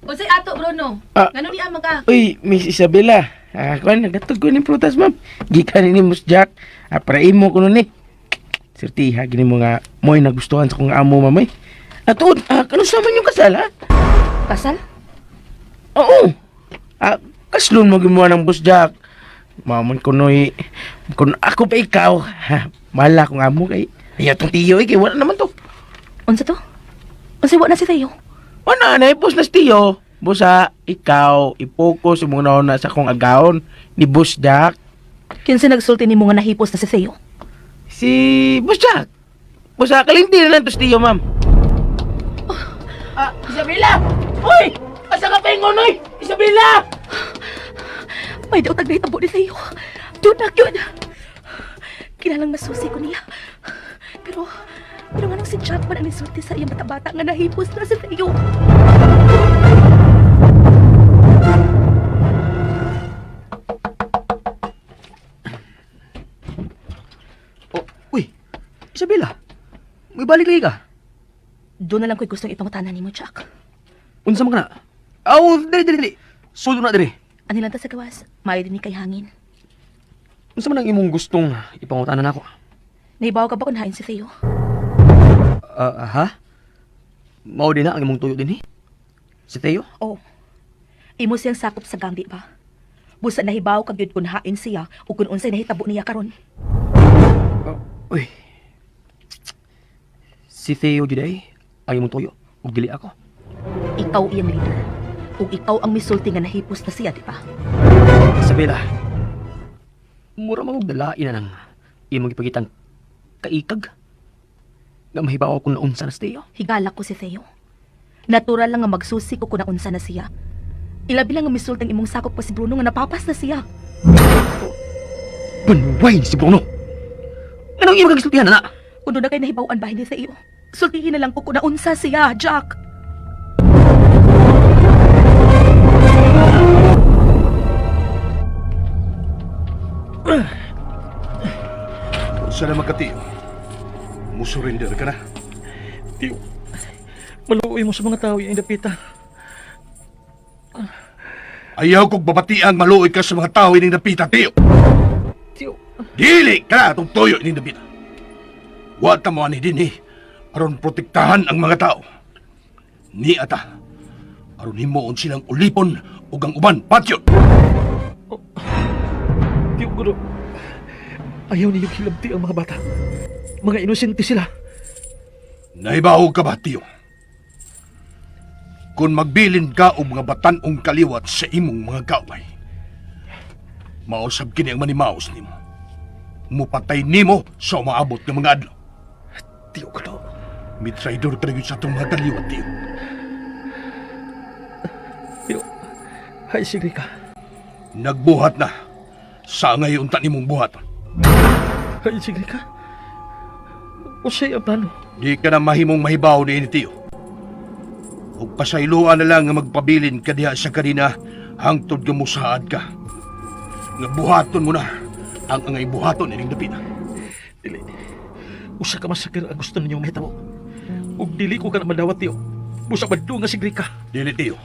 Unsay ato, Bruno? Ah. Ngano ni ama ka? Uy, Miss Isabela. Ah, kuan nagatog ko ni prutas, ma'am. Gikan ni Mus Jack. Ah, para imo kuno ni. Sirtiha gini mo nga mo'y nagustuhan sa kong amo, ma'am. eh. Ah, tuod, ah, kanusa man yung kasal, ha? Kasal? Oo. Ah, kaslon mo gumawa ng Boss Jack. Mamon ko noy, kung ako pa ikaw, ha, mahal akong amo kay. Ayaw tong tiyo, eh, kay wala naman to. Unsa to? Unsay wa na si Theo? Wala na, ipos na si tiyo. Busa, ikaw, ipokus, muna na sa kong agaon ni Boss Jack. Kinsa nagsulti nimo nga nahipos na si Theo? Si Boss Jack. Busa, kalinti na lang to si tiyo, ma'am. Ah, Isabela! Uy! Asa ka pa yung unoy? Isabela! May daw tagnahitabo ni Theo. Doon na yun. Kinalang masusi ko niya. Pero, pero anong si Jack man ang nisulti sa iyang bata-bata nga nahipos na si Theo? Oh, uy, Isabela. May balik lagi ka. Doon na lang ko'y gustong ipangutanan nimo, Jack. Unsa man ka na? Aw, dali dali dali. Sulod na diri. Ano lang ta sa gawas? Maayo din ni kay hangin. Unsa man ang imong gustong ipangutanan nako? Nahibaw ka ba kung hain si Theo? Ah, ha? Mao din na ang imong tuyo dinhi? Si Teo? Oo. Imo siyang sakop sa gambi ba? Busa nahibaw ka gyud kung hain siya o kung unsay nahitabo niya karon. Uy. Si Theo jud ay ang imong tuyo ug dili ako. Ikaw iyang leader. Ug ikaw ang misulti nga nahipos na siya, di ba? Isabela, mura man og dalain na nang imong gipagitang kaikag. Nga mahibaw kung naunsa na si Teo. Higala ko si Theo. Natural lang nga magsusi ko kung naunsa na siya. Ilabi lang nga misulti ang imong sakop pa si Bruno nga napapas na siya. Banway ni si Bruno! Anong imong kagisultihan na? Kung doon na kay nahibaw-an bahin ni Theo, sultihin na lang ko kung naunsa siya, Jack. Unsa naman ka, Tiyo? Musurrender ka na. Tiyo, maluoy mo sa mga tao yung dapita. Ayaw kong babatiang maluoy ka sa mga tao ining dapita, Tiyo. Tiyo, Dili ka na atong tuyo ining dapita. Wa ta mo ani dinhi aron protektahan ang mga tao. Ni ata aron himuon silang ulipon ug ang uban patyon. Tiyo, guro. Ayaw niyo hilabti ang mga bata. Mga inosente sila. Nahibaw ka ba, Tiyo? Kung magbilin ka og mga batan-ong kaliwat sa imong mga kaaway, mausab kini ang manimaos nimo. Mupatay nimo sa umaabot nga mga adlaw. Tiyo, guro. Mitraidor ka na gyud sa atong mga kaliwat, Tiyo. Tiyo, hay si Rika. Nagbuhat na sa ngayon unta nimong buhaton. Hay si Rika. Usay ang plano. Di ka na mahimong mahibaw ni ini, Tiyo. Ug pasayloan na lang nga magpabilin ka diha sa kanina hangtod nga musaad ka. Nga buhaton mo na ang angay buhaton ining dapita. Dili. Usa ka masakir ang gusto ninyong mahitabo. Ug dili ko ka na madawat, Tiyo. Busa badto nga si Grika. Dili, Tiyo.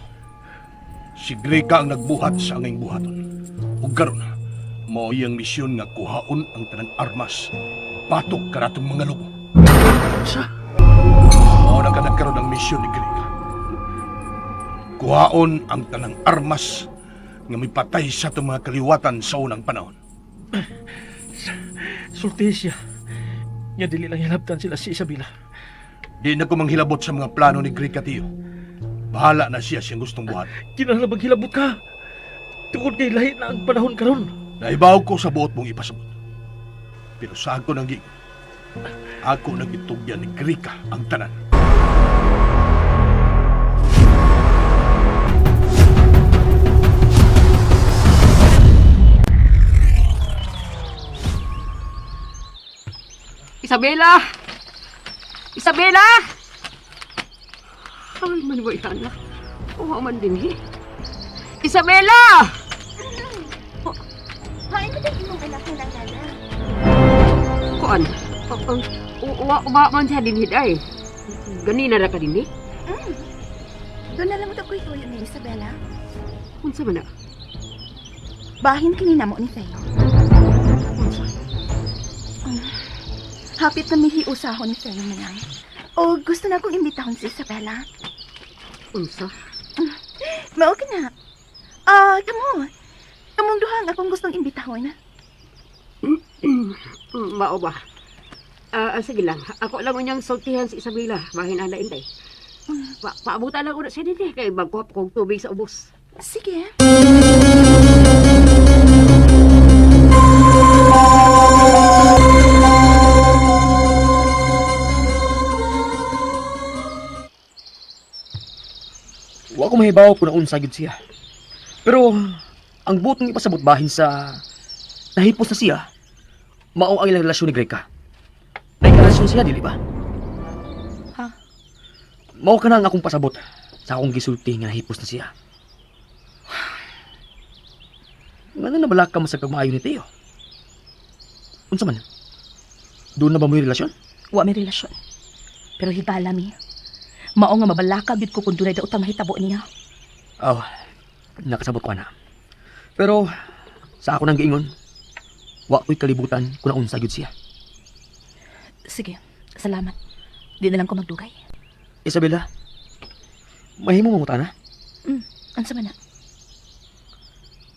Si Grika ang nagbuhat sa angay buhaton. Ug karon, mao iyang misyon nga kuhaon ang tanang armas batok kanatong mga lobo. Sa? Mao na ka nagkaroon ang misyon ni Grika. Kuhaon ang tanang armas nga mipatay sa atong mga kaliwatan sa unang panahon. Sulti siya. Nga dili lang hilabtan sila si Isabela. Di na ko manghilabot sa mga plano ni Grika, Tiyo. Bahala na siya siyang gustong buhat. Kinahanglan maghilabot ka. Tungod kay lahi na ang panahon karon. Naibaw ko sa buot mong ipasabot. Pero sa ako nang giingon, ako nagitugyan ni Grika ang tanan. Isabela! Isabela! Ay, man ba anak? Uwa man din eh. Isabela! Hain mo din imong anak ng nana. Kuan, uwa uwa man siya din hiday. Ganina ra ka din eh. Doon na lang mo ko'y tuyo ni Isabela. Unsa man na? Bahin kini namo ni Theo. Unsa? Hapit na mihiusahon ni Theo manang. O gusto na akong imbitahon si Isabela. Unsa? Mao ka na. Kamo. Kamong duha ang akong gustong imbitahon. Mao ba? Sige lang. Ako lang unyang sultihan si Isabela. Bahin ana inday. Paabutan lang una siya din eh. Kay magkuha pa kong tubig sa ubos. Sige. Wa ko mahibaw kung naunsa gyud siya. Pero ang buot ng ipasabot bahin sa nahipos na siya, mao ang ilang relasyon ni Greka. May relasyon siya, dili ba? Ha? Mao ka na ang akong pasabot sa akong gisulti nga nahipos na siya. Ngano na bala ka masag pagmaayo ni Teo? Unsa man? Doon na ba mo'y relasyon? Wa may relasyon. Pero higala mi. Mao nga mabalaka gyud ko kung dunay daotang mahitabo niya. Oh, nakasabot ko na. Pero sa ako nang giingon, wa ko'y kalibutan kung naunsa gyud siya. Sige, salamat. Di na lang ko magdugay. Isabela, mahimo mangutana? Unsa man na?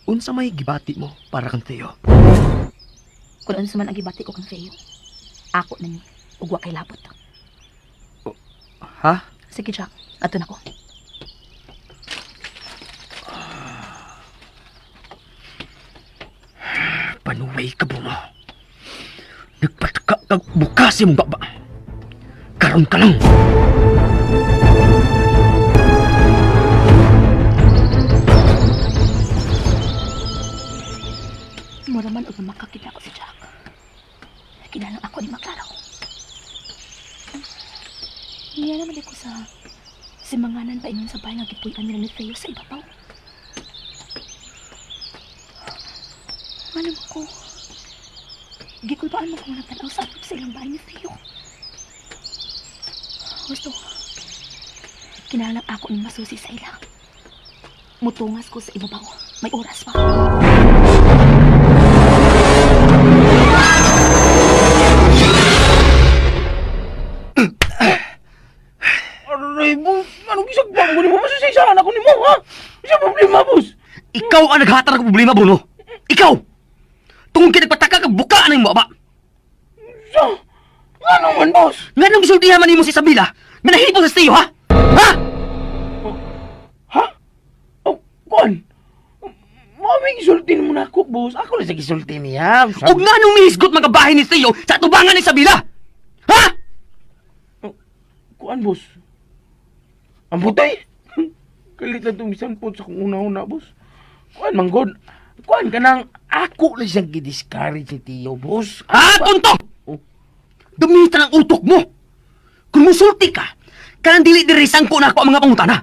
Unsa may gibati mo para kang Theo? Kung unsa man ang gibati ko kang Theo. Ako na ni, ug wa kay labot. Ha? Sige, Jack. Ato na ko. Manuway ka, Bruno. Nagpataka kag bukas imong baba. Karon ka lang. Mura man og makakita ko si Jack. Kinalang ako ni maklaro. Niya naman ako sa simanganan pa ingon sa bahay nga gipuy-an nila ni Theo sa ibabaw. Ano mo ko? Gikulbaan mo kung nagtanaw sa atop sa ilang bahay ni Theo. Gusto, kinalang ako ni masusi sa ila. Mutungas ko sa ibabaw. May oras pa. Aray, boss. Anong isagpang ko nimo? Masasaysahan ako nimo, ha? Isa problema, boss. Ikaw ang naghatag ng problema, Bruno. Ikaw! Tungkol kay nagpataka kag bukaan ang baba. Sa? Ano man, boss? Nga nang gisultihan man nimo si Isabela, nga nahipon sa Theo, ha? Ha? Ha? Oh, kuan. Mami, gisultin mo na ako, boss. Ako na sa gisulti niya. Og nga nung mihisgot mga bahay ni Theo sa atubangan ni Isabela? Ha? Kuan, boss. Ang putay. Kalit lang itong bisan po sa kung una-una, boss. Kuan, manggod. Kuan ka nang ako lang siyang gidiscourage ni Tio, boss. Ha, tonto? Oh. Dumita ng utok mo. Kung musulti ka, kanang dili diri sangko na ako ang mga pangutana.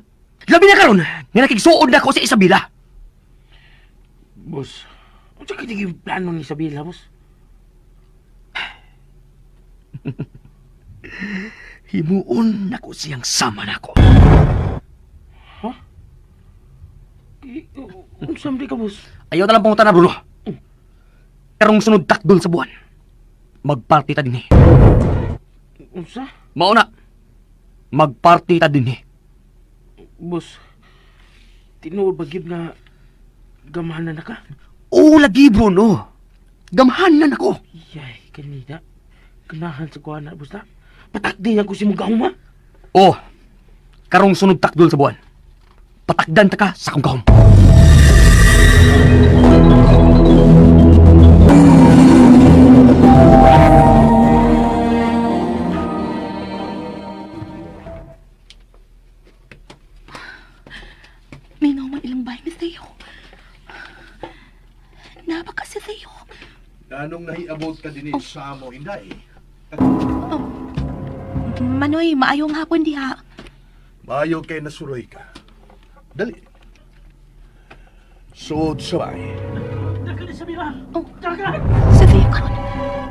Labi na karon, nga nakigsuod na ako sa Isabela. Boss, ano sa kitig plano ni Isabela, boss? Himuon nako siyang sama nako. Unsa man di ka, boss? Ayaw na lang pangutana, Bruno. Karong sunod takdol sa buwan. Magparty ta dinhi. Unsa? Mao na. Magparty ta dinhi. Boss, tinuod ba gyud nga gamahanan na ka? Oo lagi, Bruno. Gamhanan ako. Yay, kanina. Ganahan sa kuha na, boss na. Patakdi ako si mong gahuma. Oh, karong sunod takdol sa buwan. Patakdan ta ka sa akong gahom. May man ilang bahay ni Theo. Nabaka si Theo. Anong nahiabot ka din sa amo, Inday? Manoy, maayong hapon diha. Maayo kay nasuroy ka. Dali. Suod sa bahay. Dagan, Isabela! Oh. Dagan! Si Theo karon.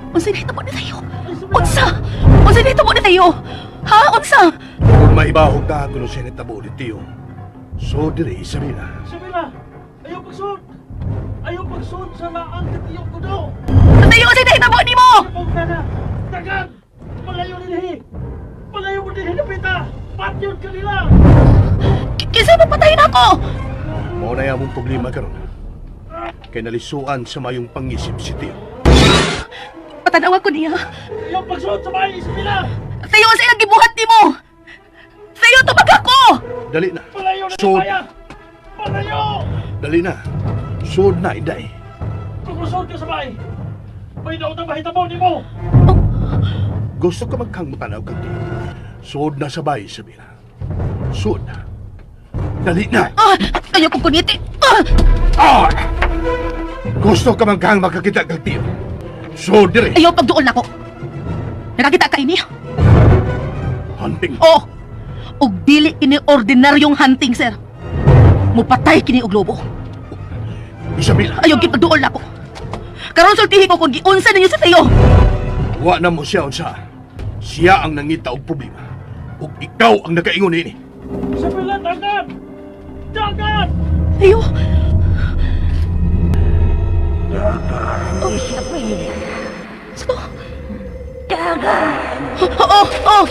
Unsa nahitabo ni Theo? Unsa? Unsa nahitabo ni Theo? Ha? Unsa? Kung maibahog ka kuno siya nitabo ni Tio. So dire, Isabela. Isabela! Ayaw pagsuod! Ayaw pagsuod sa laang katiyok ko daw! Theo, unsa nahitabo nimo? Pangutana! Dagan! Palayo dinhi! Palayo mo dinhi napita! Patyon ka nila! Kinsa mo patayin ako? Mao na among problema karon. Kay nalisuan sa mayong pangisip si Tio. Patanawa ko niya. Ayaw pagsuod sa bahay, Isabela! Theo, unsa ilang gibuhat nimo? Theo, tubag ako! Dali na. Palayo na Suod. kaya! Palayo! Dali na. Suod na, Inday. Kung musuod ka sa bahay, may daw na mahitabo nimo! Gusto ka magkang matanaw kang Tio. Suod na sa bahay, Isabela. Suod na. Dali na. Ah, ayaw kong kuniti. Ah! Ah! Gusto ka magkang makakita kang Tio. Suod dire. Ayaw pagduol nako. Nakakita ka ini? Hunting. Oh! Og dili kini ordinaryong hunting, sir. Mupatay kini og lobo. Isabela. Ayaw gipagduol nako. Karon sultihi ko kung giunsa ninyo sa Theo. Wa na mo siya unsa. Siya ang nangita og problema. Ug ikaw ang nakaingon ini. Isabela, dagan! Dagan! Theo. Oh. Sa to? Oo, oh,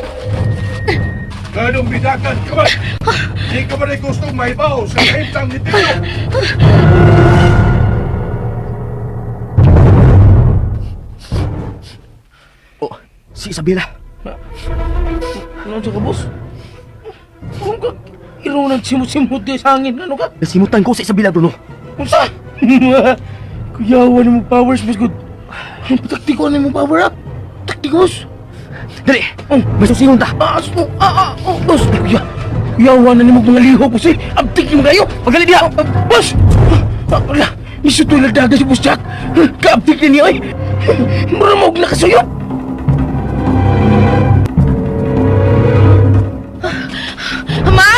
Ganong bidakan ka man? Di ka man ay gustong mahibaw sa kahimtang ni Tio. Oh, si Isabela. Ano sa ka, boss? Kung ka, irunan simot-simot di sa hangin. Ano ka? Nasimutan ko sa Isabela, Bruno. Unsa? Kuyawa ni mo powers, boss good. Taktiko ni mo power up. Taktiko, boss. Dali! Oh, may susingon ta! Ah, oh, ah, ah, oh, boss. Kuya, kuyawa na ni mo mga lihok, boss eh. Abtik yung kayo. Pagali diha! Ah, boss! Ah, wala. Misutoy lang daga si Boss Jack. Kaabtik na niya ay. Muramog na kasuyop. Ma!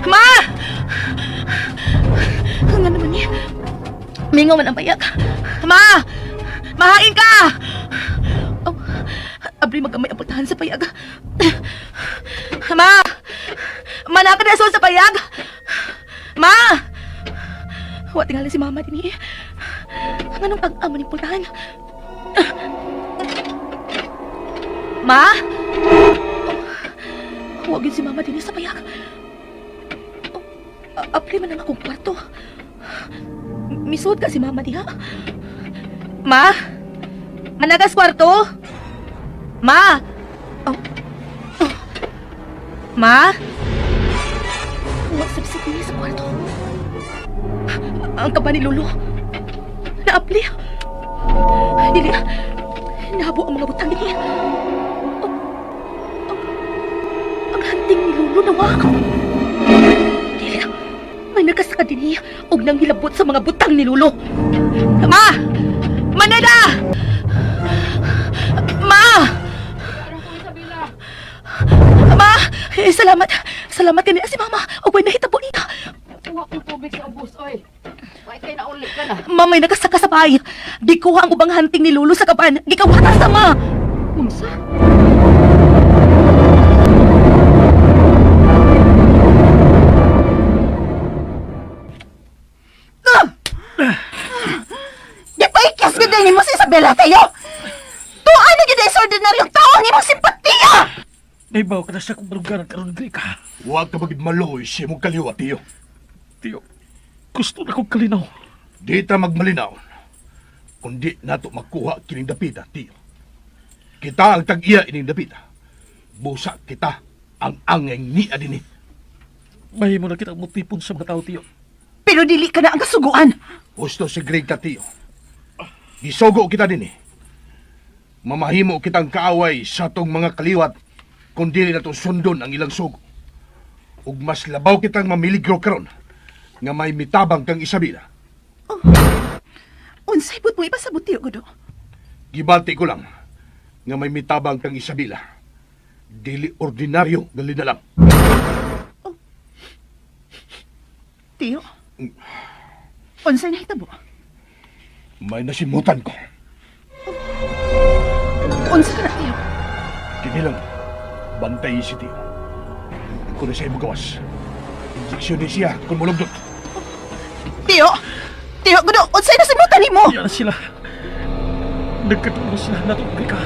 Ma! Nga naman niya. Mingaw man ang payak. Ma! Mahain ka! Oh, abri magamay ang pultahan sa payag. Ma! Manaka na sa payag! Ma! Wa tingali si mama dinhi. Nganong pag-amo ning pultahan? Ma? Huwag yun si mama din sa payag. Oh, apli man ang akong kwarto. Misuod ka si mama diha. Ma? Managas kwarto? Ma? Oh. Oh. Ma? Huwag sabsik niya sa kwarto. Ang kaba ni Lolo. Naapli. Dili. Nahabo ang mga butang niya. Oh. Oh. Ang hanting ni Lolo nawa. Dili. May nakasaka din niya og nang hilabot sa mga butang ni Lolo. Ma! Manada! Ma! Ma! Eh, salamat. Salamat kani si Mama. Og may nahitabo niya. Kuha kong tubig sa ubos, oy. Why kay nauli ka na? Ma, may nakasaka sa bahay. Gikuha ang ubang hanting ni Lolo sa kaban. Gikawata sa ma. Unsa? Di pa ikas gud nimo si Isabela kayo. Tuan na gid sa ordinaryong tao ang imong simpatiya. Naibaw ka na siya kung barugaran karon Grika. Huwag ka magid maluoy sa imong kaliwat, tiyo. Tiyo, gusto na kong kalinaw. Di ta magmalinaw. Kundi nato makuha kining dapita, tiyo. Kita ang tag-iya ining dapita. Busa kita ang angeng niya dinhi. Mahimo na kitang mutipon sa mga tao, tiyo. Pero dili ka na ang kasuguan. Gusto si Greg ka, tiyo. Gisogo kita dinhi. Mamahimo kitang kaaway sa tong mga kaliwat kung dili nato sundon ang ilang sugo. Ug mas labaw kitang mamiligro karon nga may mitabang kang Isabela. Unsay but mo ipasabot tiyo gudo? Gibati ko lang nga may mitabang kang Isabela. Dili ordinaryo nga linalang. Tiyo. Unsay nahitabo? May nasimutan ko. Unsa ka na tiyo? Kini lang, bantay si Tio. Kung na siya gawas, injeksyon ni siya kung mulugdot. Tiyo. Tiyo gudo, unsay nasimutan nimo? Yan na sila. Nagkatulo sila na itong Grika.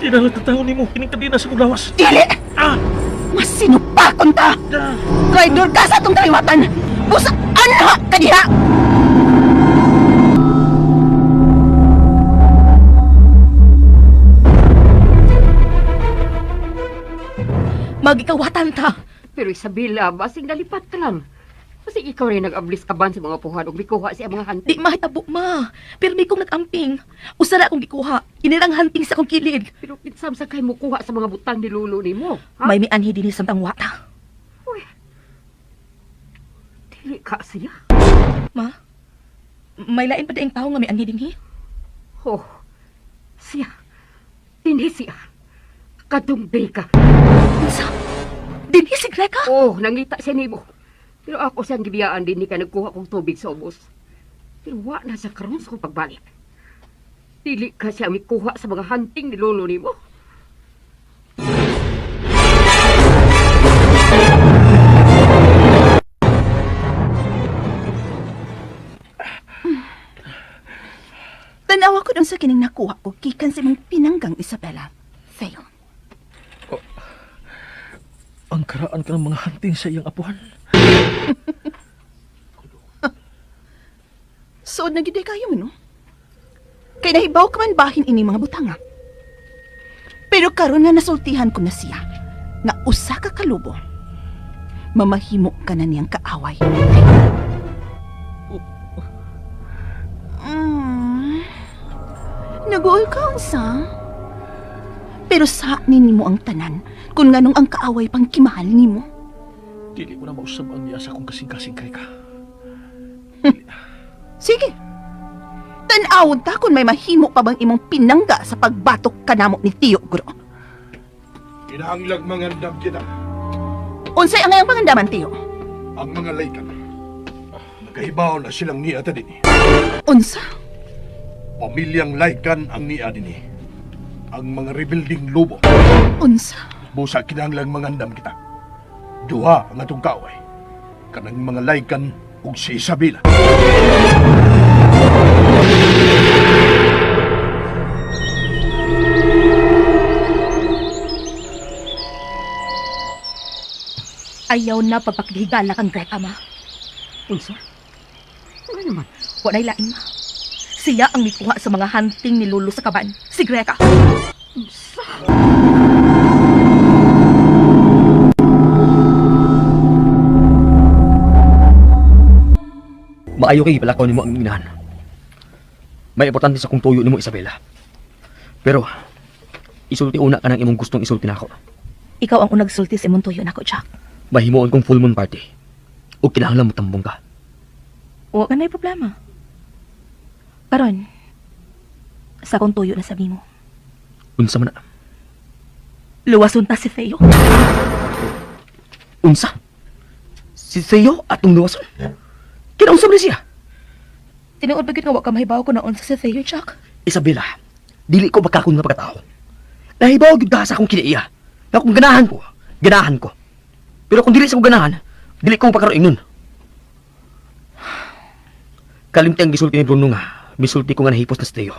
Tinalatatao ni mo, kining kadina sa kong lawas. Dili. Ah! Masinupakon ta. Ah! Traidor ka sa atong kaliwatan. Busa anha ka diha. Magikawatan ta. Pero Isabela, basing nalipat ka lang. Basing ikaw rin nag-ablis kaban sa mga puhan ug mikuha siya mga Di hanting. mahitabo ma. Pero may kong nag-amping. Usa na akong gikuha. Inirang hanting sa akong kilid. Pero kinsam sa kay mukuha sa mga butang ni Lolo nimo. Ha? May mianhi dinhi sa tangwata. Uy. Dili ka siya. Ma, may lain pa diing tao nga may anhi dinhi. Oh. Siya. Dinhi siya. Kadtong ka. Unsa? Dinhi si Greka? Oh, nangita siya nimo. Pero ako siyang gibiyaan din ni ka nagkuha kong tubig sa ubos. Pero wa na sa karon sa kong pagbalik. Dili ka siya mikuha sa mga hunting ni Lolo nimo. Tanawa ko dun sa kining nakuha ko gikan sa imong pinanggang Isabela. Theo. Ang karaan ka ng mga hunting sa iyang apuhan. Suod na gid kayo no? Kay nahibaw ka man bahin ini mga butanga. Pero karon nga nasultihan ko na siya nga usa ka kalubo. Mamahimo ka na niyang kaaway. Naguol ka unsa? Pero sa nimo ang tanan kung nganong ang kaaway pang kimahal nimo. Dili ko na mausab ang niya sa akong kasing-kasing, Krika. Sige. Tan-awon ta kung may mahimo pa bang imong pinangga sa pagbatok kanamo ni Tiyo Gro. Kinahanglag mangandam kita. Unsay ang ngayang pangandaman, Tiyo? Ang mga laykan. Nagahibaw na silang niya ta dinhi. Unsa? Pamilyang laykan ang niya dinhi. Ang mga rebuilding lobo. Unsa? Busa kinahanglang mangandam kita. Duha ang atong kaaway. Kanang mga laykan ug si Isabela. Ayaw na pagpakhigala kang Greta, ma. Unsa? Ano naman? Walay lain, ma. Siya ang mikuha sa mga hunting ni Lolo sa kaban. Si Greta. Unsa? Maayo kay gipalakaw nimo ang inahan. May importante sa kong tuyo nimo, Isabela. Pero isulti una ka ng imong gustong isulti nako. Ikaw ang unag sulti sa imong tuyo nako, Jack. Mahimuon kong full moon party. Ug kinahanglan mo tambong ka. Wa ka na'y problema. Karon, sa akong tuyo na sabi mo, Unsa man na? luwason ta si Theo. Unsa? Si Theo atong luwason? Kinaunsa man siya? Tinuod ba gyud nga wa ka mahibaw ko na unsa si Theo, Jack? Isabela, dili ko bakakon nga pagkatao. Nahibaw gyud ka sa akong kinaiya. Nga kung ganahan ko, ganahan ko. Pero kung dili sa ko ganahan, dili ko pagkaroon nun. Kalimti ang gisulti ni Bruno nga, misulti ko nga nahipos na si Theo.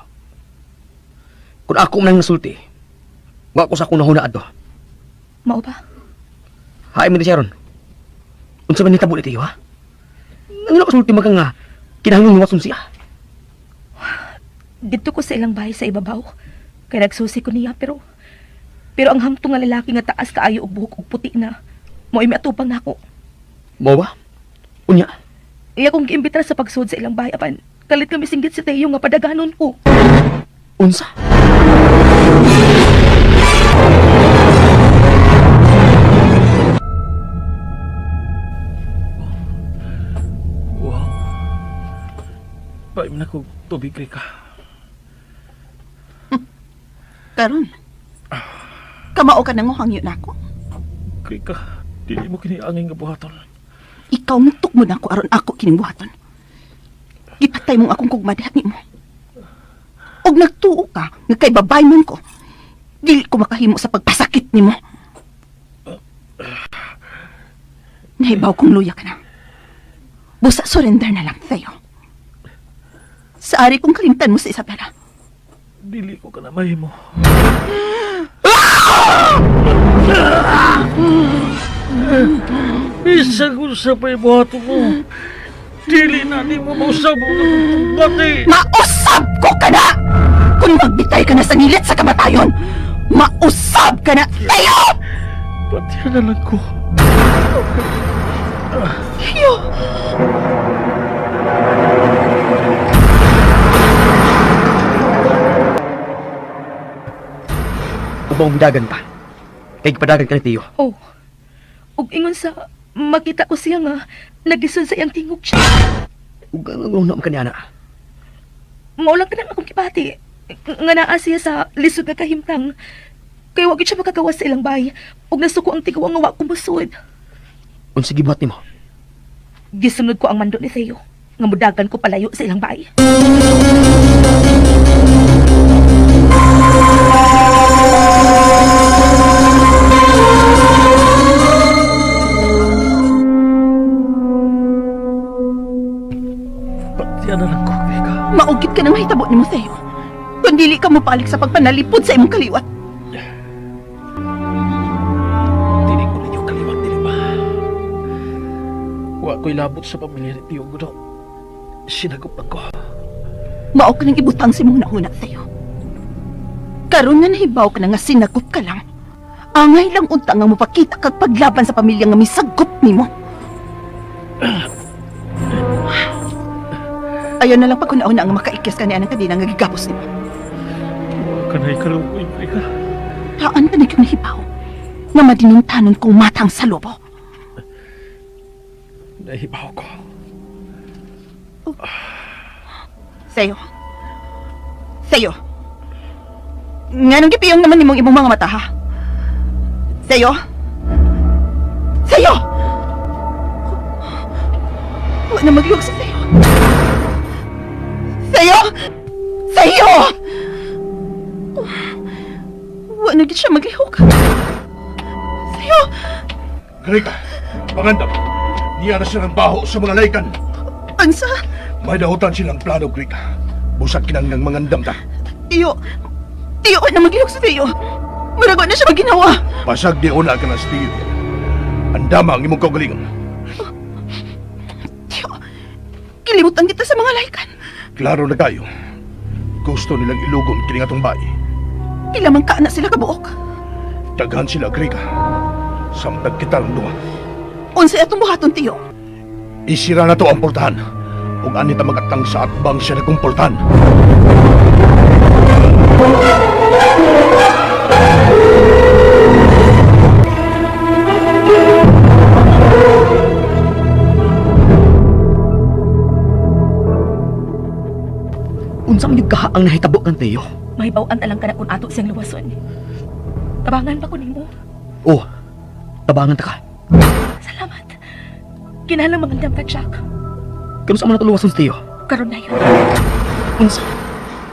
Kung ako man ang nasulti, wa ko sa akong nahuna adto. Mao ba? Hain mo di siya ron. Unsa man nitabo ni Theo, ha? Ano na kasulti man ka nga, kinahanglan luwason siya. Didto ko sa ilang bahay sa ibabaw. Kay nagsusi ko niya pero ang hamtong nga lalaki nga taas kaayo og buhok og puti na mo'y miatupang nako. Mao ba? Unya, Iya kong giimbitar sa pagsud sa ilang bahay apan kalit kami singgit si Theo nga padaganon ko. unsa? Wow. Paim na ko tubig, Krika. Karon. Kamao ka nang hangyo nako. Krika, dili mo kini angin nga buhaton. Ikaw nagtukmo nako aron ako kining buhaton. Gipatay mong akong kugma diha nimo. Og nagtuo ka nga kay babay man ko. Dili ko makahimo sa pagpasakit nimo. Nahibaw kong luya ka na. Busa surrender na lang, Theo. Sa ari kong kalimtan mo sa Isabela. Dili ko ka na mahimo. Bisag unsa pa'y buhaton mo. Dili na nimo mausab ang akong pati. Mausab ko ka na! Kung magbitay ka na sa nilit sa kamatayon, mausab ka na, Theo! Patihan na lang ko. Theo! Upang umidagan pa. Kay gipadagan ka ni Theo. Oh. Ug ingon sa makita ko siya nga naglisod sa iyang tingog siya. Ug ang una man kaniana. Mao lang kanang akong gibati. Nga naa siya sa lisod nga kahimtang. Kay wa gyud siya makagawas sa ilang bahay. Ug nasuko ang tigaw nga wa ko musud. Unsa gibuhat nimo? Gisunod ko ang mando ni Theo nga mudagan ko palayo sa ilang bahay. Patihan na lang ko, Krika. Maugit ka nang mahitabo nimo, Theo. Kung dili ka mopalik sa pagpanalipod sa imong kaliwat. Dili ko ninyo kaliwat, dili ba? Wa ko'y labot sa pamilya ni Tio Gudo. Sinagupan ko. Mao ka nang ibutang sa imong nahuna, Theo. Karon nga nahibaw ka na nga sinagop ka lang. Angay lang unta nga mopakita kag paglaban sa pamilya nga misagop nimo. Ayaw na lang paghunauna nga makaikyas ka niya ng kadena nga gigapos nimo. Kanay kaluoy, Grika. Taan ka na yung nahibaw nga madinuntanon kong matang sa lobo. Nahibaw ko. Sayo. Sayo. Nganong gipiyong naman nimong imong mga mata, ha? Sayo. Sayo! Wa na maglug sa sayo. Sayo! Sayo! Wa na gid siya maglihok. Sayo! Grika, pangandam. Niya na silang baho sa mga laykan. Unsa? May dahutan silang plano, Grika. Busag kinanggang mangandam ta. Tiyo. Tiyo, wa na maglihok sa tiyo. Murag wa na siya maginawa. Pasag di una ka na sa tiyo. Andama ang imong kaugalingon. Tiyo, kilimutan kita sa mga laykan. Klaro na kayo. Gusto nilang ilugon kini atong bayi. Pila man ka na sila kabuok. Daghan sila, Grika. Samtang kita ang duha. Unsay atong buhaton, tiyo? Isira na to ang portahan. Ug ani ta magatang sa atbang siya nagkong portahan. Unsa man yung kaha ang nahitabo kang Teo? Mahibaw-an alang ka na kung ato siyang luwason. Tabangan pa ko nimo. Oh, tabangan ta ka. Salamat. Kinahanglan mangandam ka, Jack. Kano sa man natuluwason si Teo? Karon na yun. Unsa?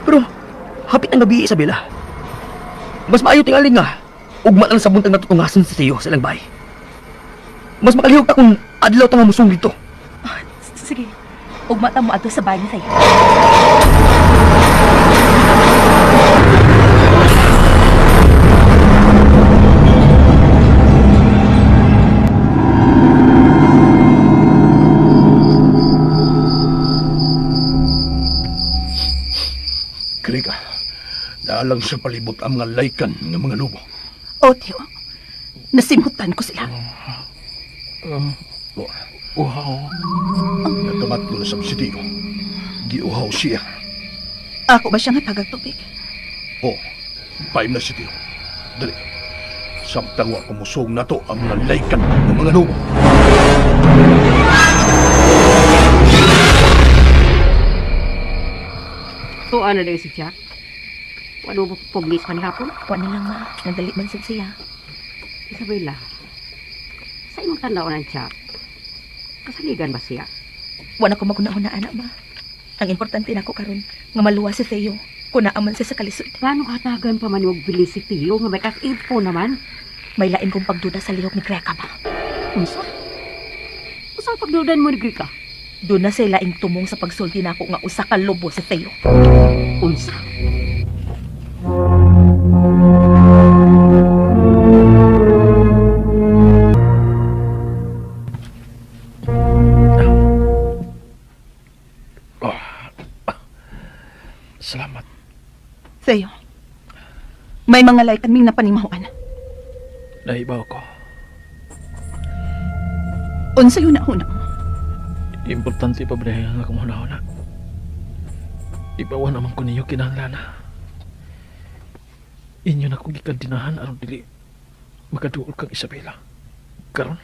Pero, hapit ang gabi, Isabela. Mas maayo tingali nga. Ugma lang sa buntag natutungasan si Teo sa ilang bahay. Mas makalihok ta kung adlaw ta nga musong dito. Ah, sige. Ugma ta mo adto sa bahay ni Theo. Grika, naalang sa palibot ang mga laykan ng mga lubo. O, tiyo. Nasimhutan ko sila. Uhaw. Nakamat ko na sa si Tio. Giuhaw siya. Ako ba siya nga tagag tubig? Oh, paim na si Tio. Dali. Samtang wa kumusog na to ang mga laykan ng mga lubo. Tuan na si Jack. Wala mo puglis pa ni hapon? Wa na lang, ma. Nagdali man sad siya. Isabela, sa imong tanaw ng Jack, kasaligan ba siya? Wa na ko maguna-una, anak, ma. Ang importante nako karon nga maluwas si Theo kung naaman siya sa kalisod. Paano hatagan pa man yung bilis si Theo nga may kasipo naman? May lain kong pagduda sa lihok ni Greka, ma. Unsa? Unsa pagdudan mo ni Greka? Doon na siya laing tumong sa pagsulti nako nga usa ka lobo si Theo. Unsa? Salamat. Theo, may mga laykan ming napanimahuan. Nahibaw ko. Unsay una-una mo? Importante pa ba ang akong huna-huna? Ibawan naman ko ninyo kinahanglan. Inyo na kong gikandinahan aron dili makaduol kang Isabela. Karon,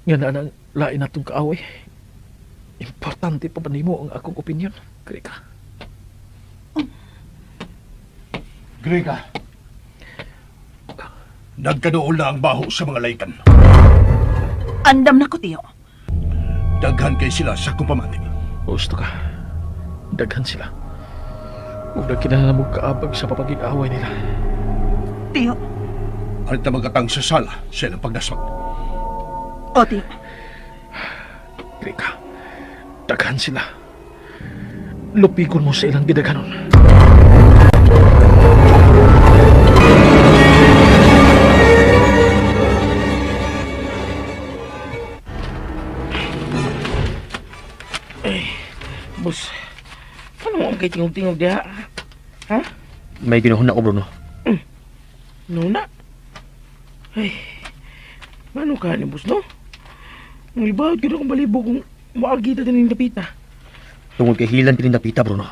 nga na nang lain natong kaaway. Importante pa ba nimo ang akong opinion, Grika? Grika, nagkaduol na ang baho sa mga laykan. Andam na ko, Tiyo. Daghan kay sila sa kumpamati. Gusto ka. Daghan sila. Huwag na kinahanglan mo kaabag sa papagig-away nila. Tiyo. Ang tamagatang sa sala sa ilang pagdaswag. O, Tiyo. Grika, daghan sila. Lupigon mo sa ilang gidaghanon. Boss, ano mo ang kay tingog-tingog diha? Ha? May ginuhon na ko, Bruno. Nuna? Ay, mano ka ni boss, no? Ang ibawad ko na kung balibo kung maagi ta din dapita. Tungod kay hilan kining dapita, Bruno.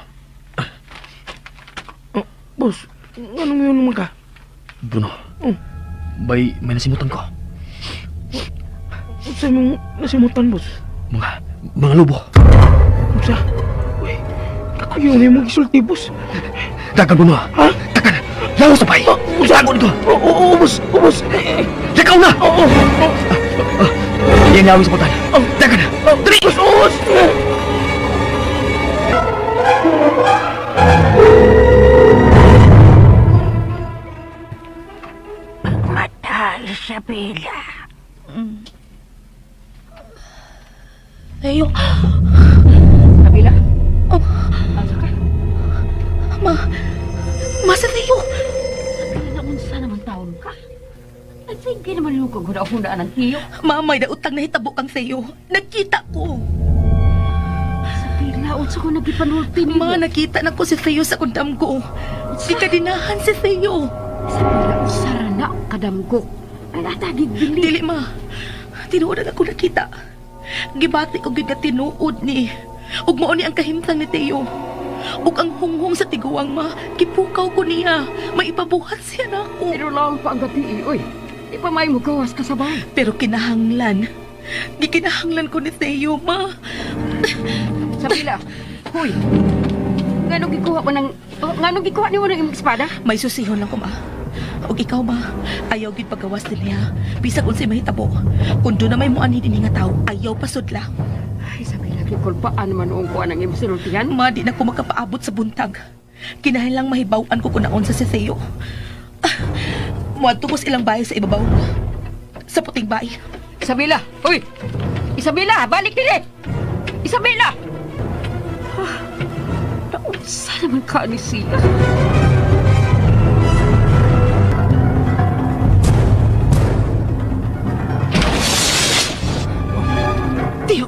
Boss, anong yun naman ka? Bruno. Oh. Bay, may nasimutan ko. Unsa imong nasimutan, boss? Mga lobo. Unsa? Uy, kakuyaw na imong gisulti, boss. Dagan, Bruno. Ha? Dagan. Lawas na, bay. Unsa? Tago dito. Oo, oo, boss. Oo, boss. Eh, eh. Lakaw na! Oo, oo. Yan namin sa putan. Oh. Dagan na. Oh, dali, boss. Oo, boss. Eh. Pagmata, Isabela. Theo. Isabela? Oh. Asa ka? Ma. Ma, si Theo. Isabela, unsa naman taon ka? At sige naman yung kaguna-hunaan ng tiyo. Ma, may dautang nahitabo kang Theo. Nagkita ko. Isabela, unsa ko nagipanulti nimo? Ma, nakita na ko si Theo sa kundam ko. Gikadinahan si Theo. Isabela, unsa ra na kadamgo. Ay, natagig dili. Dili, ma. Tinuod ang ako nakita. Gibati ko gid nga tinuod ni. Ug mao ni ang kahimtang ni Theo. Ug ang hunghong sa tiguang, ma, gipukaw ko niya. May ipabuhat siya nako. Pero laon pa ang gabi, oy. Di pa may mugawas ka sa bahay. Pero kinahanglan. Gikinahanglan ko ni Theo, ma. Isabela, huy. Nganong gikuha mo ng... Oh, nganong gikuha nimo ng imong espada? May susihon lang ko, ma. Ug ikaw, ma, ayaw gid pagawas din niya. Bisag unsay mahitabo. Kung doon na may muanhi dinhi nga tawo, ayaw pasudla. Ay, Isabela, gikulpaan naman noong kuha ng imong sinultihan. Ma, di na ko makapaabot sa buntag. Kinahanglang mahibaw-an ko kunaon sa si Theo. Ah, muadto ko sa ilang bahay sa ibabaw. Sa puting bahay. Isabela, uy! Isabela, balik dili! Isabela! Ah, naunsa naman ka ni siya? Tiyo,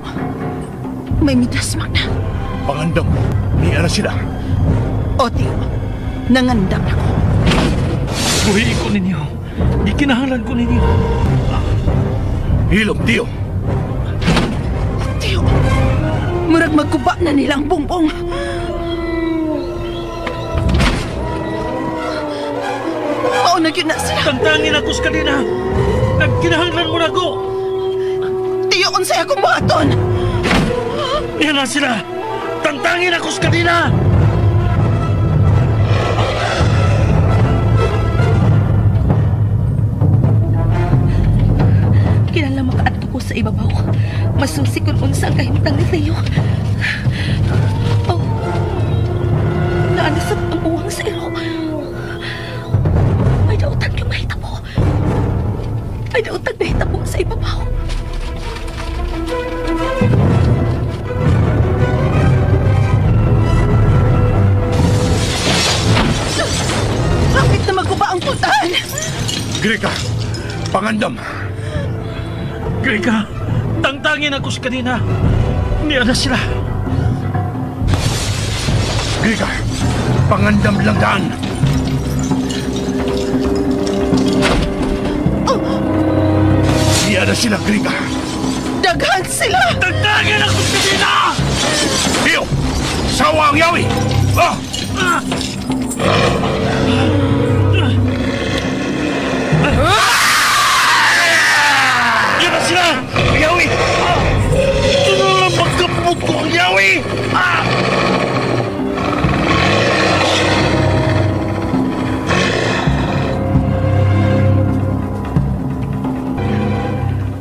may midasmak na. Pangandam, niya na sila. O, Tiyo, nangandam na ko. Buhi ko ninyo. Gikinahanglan ko ninyo. Hilom, tiyo. Tiyo, murag magkuba na nilang bongbong. Mao na gyud na sila. Tantangin ako sa kanina. Nagkinahanglan mo na ko. Tiyo, unsay akong buhaton? Niya na sila. Tantangin ako sa kanina. Kinahanglan makaadto ko sa ibabaw. Masusi kung unsa ang kahimtang ni Theo. Oh, naanasap ang uwang sa iro. May dautan yung mahitabo. May dautan nahitabo sa ibabaw. Bakit na magkuba ang putahan? Greka, pangandam. Greka, tangtangin ako sa kanina. Niya na sila. Greka, pangandam lang daan. Niya na sila, Greka. Daghan sila! Tangtangin ako sa kanina! Tiyo, sawa ang yawi. Ah! Yan na sila! Yawi! Ah! Ito na lang magkapot ko ang yawi! Ah!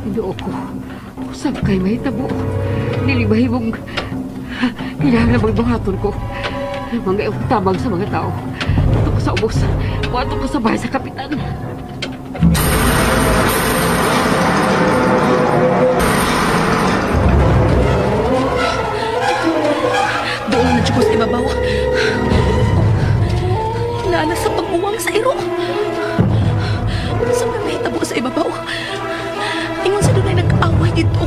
Ginoo ko. Usab kay mahitabo. Dili mahimong kinahanglan magbuhaton ko. Mga tabang sa mga tao. Ato ko sa ubos. Ato ko sa bahay sa kapitan. Doon na ko sa ibabaw. Nana sa pag-uwang sa iro. Sa may mahitabo sa ibabaw. Ingon sa dunay nag-away dito.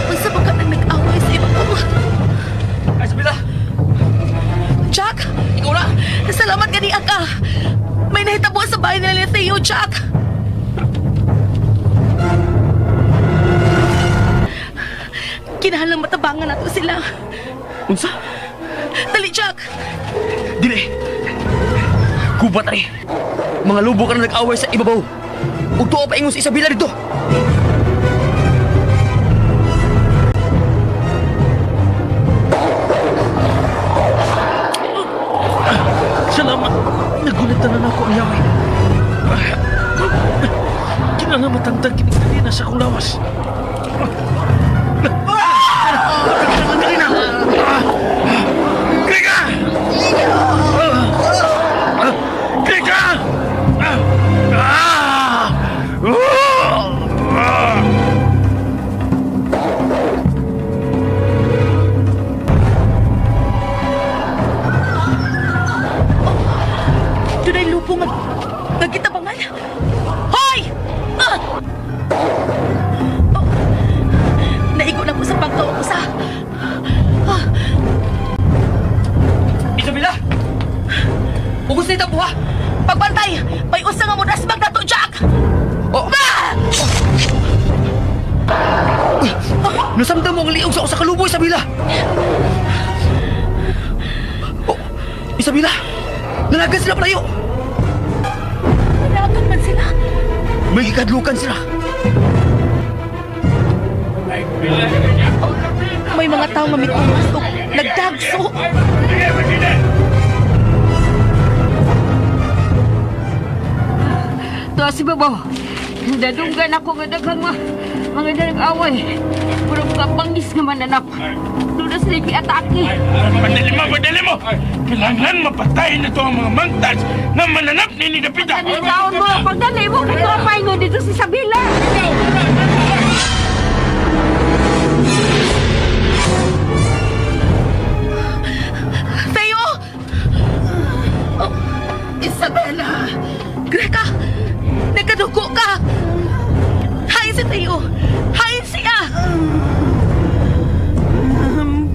Unsa ba ka nang nag-away sa ibabaw? Ay, Isabela! Jack! Ikaw na! Salamat gani ka! May nahitabo sa bahay nila ni Theo, Jack! Kinahanglang matabangan nato sila. Unsa? Dali, Jack! Dili. Gubat ari. Mga lubo ka na nag-away sa ibabaw. Ug tuo pa ingon si Isabela dito. Salamat. Nagulat na ako ang yaway. Kinala matangtang kining kanina sa akong lawas. Kanina! Grega! Grega! Dunay lupo nga nagkitabangan. Hoy! Ah! Oh. Naigo na ko sa pangkaw ako sa... Ah, Isabela! Ugos na itang buha! pagbantay! May usa nga mudasbag na to, Jack! Oh! Ah! Nasamdam mo ang liog sa usa ka lubo, Isabela! Oh, Isabela! Nanagan sila palayo! Nanagan man sila. May gikadlukan sila! May mga tao mamitumas o nagdagso. Tuwa si Babaw. Dadunggan ako nga daghang mga dalang away. Puro mga bangis nga mananap. Doon na sila atake. Padali mo, padali mo! Kailangan mapatay na to ang mga mangtas na mananap ni Dapita! Pagdali taon mo, pagdali mo, kaya ko dito si Sabila. Theo! Oh, Isabela! Greka! Nagkadugo ka! Hain si Theo! Hain siya!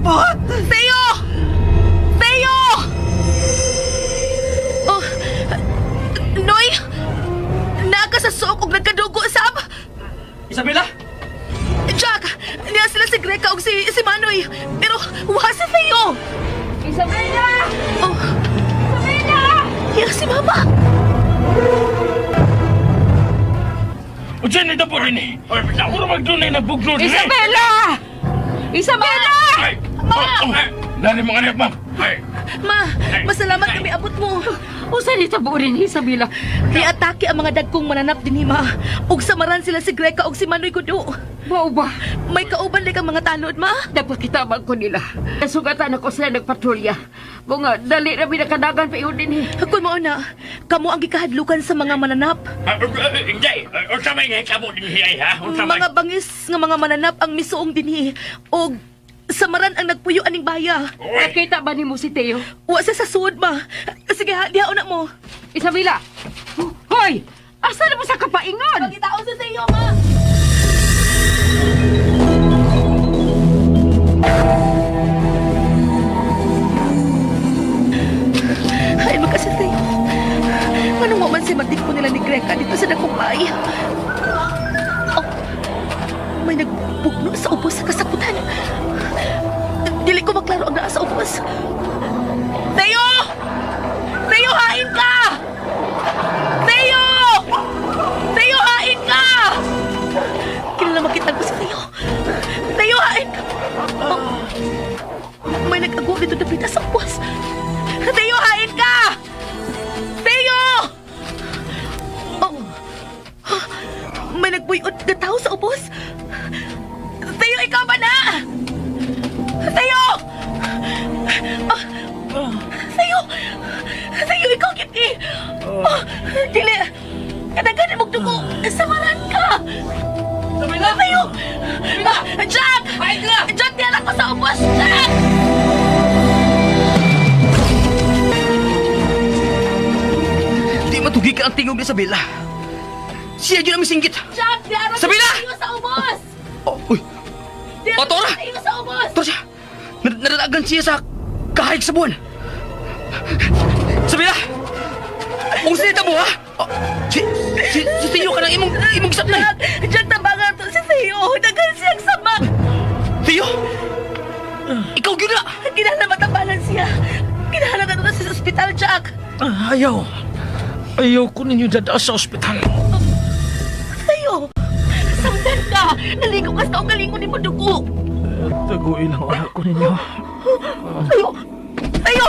Bot! Theo! Theo! Oh, Noy! Naka sa suok og nagkadugo, Sab! Isabela! Jack! Niya sila si Greka og si Manoy! Pero wa si Theo! Isabela! Oh, Isabela! iya si Mama! Unsa ni dapo rin eh? Puro magdunay na bugno din eh! Isabela! Isabela! Ay! Oh, oh, Dali mo anak, ma'am! Ay! Ma, masalamat kami abot mo. Usa ni tabo rin Isabela. Giatake ang mga dagkong mananap dinhi ma. Ug samaran sila si Greka ug si Manoy Gudo. Mao ba? May kauban lang ang mga tanod, ma. Dapat kita ko nila. Nasugatan ako sila nagpatrolya. Bunga, dali na binakadagan pa yun din eh. Kung mao na, kamo ang gikahadlukan sa mga mananap. Hindi! Unsa may ngahitabo din hi ay ha? Unsa may? Mga bangis nga mga mananap ang misuong dinhi. Og samaran ang nagpuyo aning baya. Uy! Nakita ba nimo si Teo? Wa sa sud, ma. Sige ha, diha una mo. Isabela! Hoy! Asa na mo sa kapaingon? Pagkitaon sa iyo, ma. Ay, magkasatay. Anong waman si Matik po nila ni Greka dito sa Dakumpay? Oh, may nagbugno sa ubos sa kasakutan. Dili ko maklaro ang naa sa ubos. Teo! Teo, hain ka! Teo! Teo, hain ka! Kilala makita ko si Teo. Teo, hain ka! Oh, may nag-ago dito na pita sa ubos. Teo, hain ka! Teo! Oh, may nagbuyot na tao sa ubos. Teo, ikaw ba na? Teo! Ah, Teo! Teo, ikaw giti! Oh, dili! Kadagan mong dugo! Samaran ka! Sabila! Teo! Ah, Jack! Jack, diyan ako sa ubos! Jack! Di matugi ka ang tingog ni Isabela. Siya yun ang misinggit. Jack, diyan ako Sabila! sa ubos! Oh, uy! Diyan Oh, Tora! ako sa ubos! Tora siya! Naranagan siya sa kahig sa buwan. Sabila! Kung sinita mo, ha? Oh, si Tio ka ng imong sablay. Jack! Jack, tabangan to si Theo! Daghan siyang sabak! Tio! Ikaw gyud na! Kinahanglan matabalan siya. ospital, Jack. Ah, ayaw. Ayaw ko ninyo dadaa sa ospital. Tayo! Samdan ka! Naligo ka sa kaugalingon ni mo dugo! Taguin lang anak ko ninyo. Tayo! Tayo!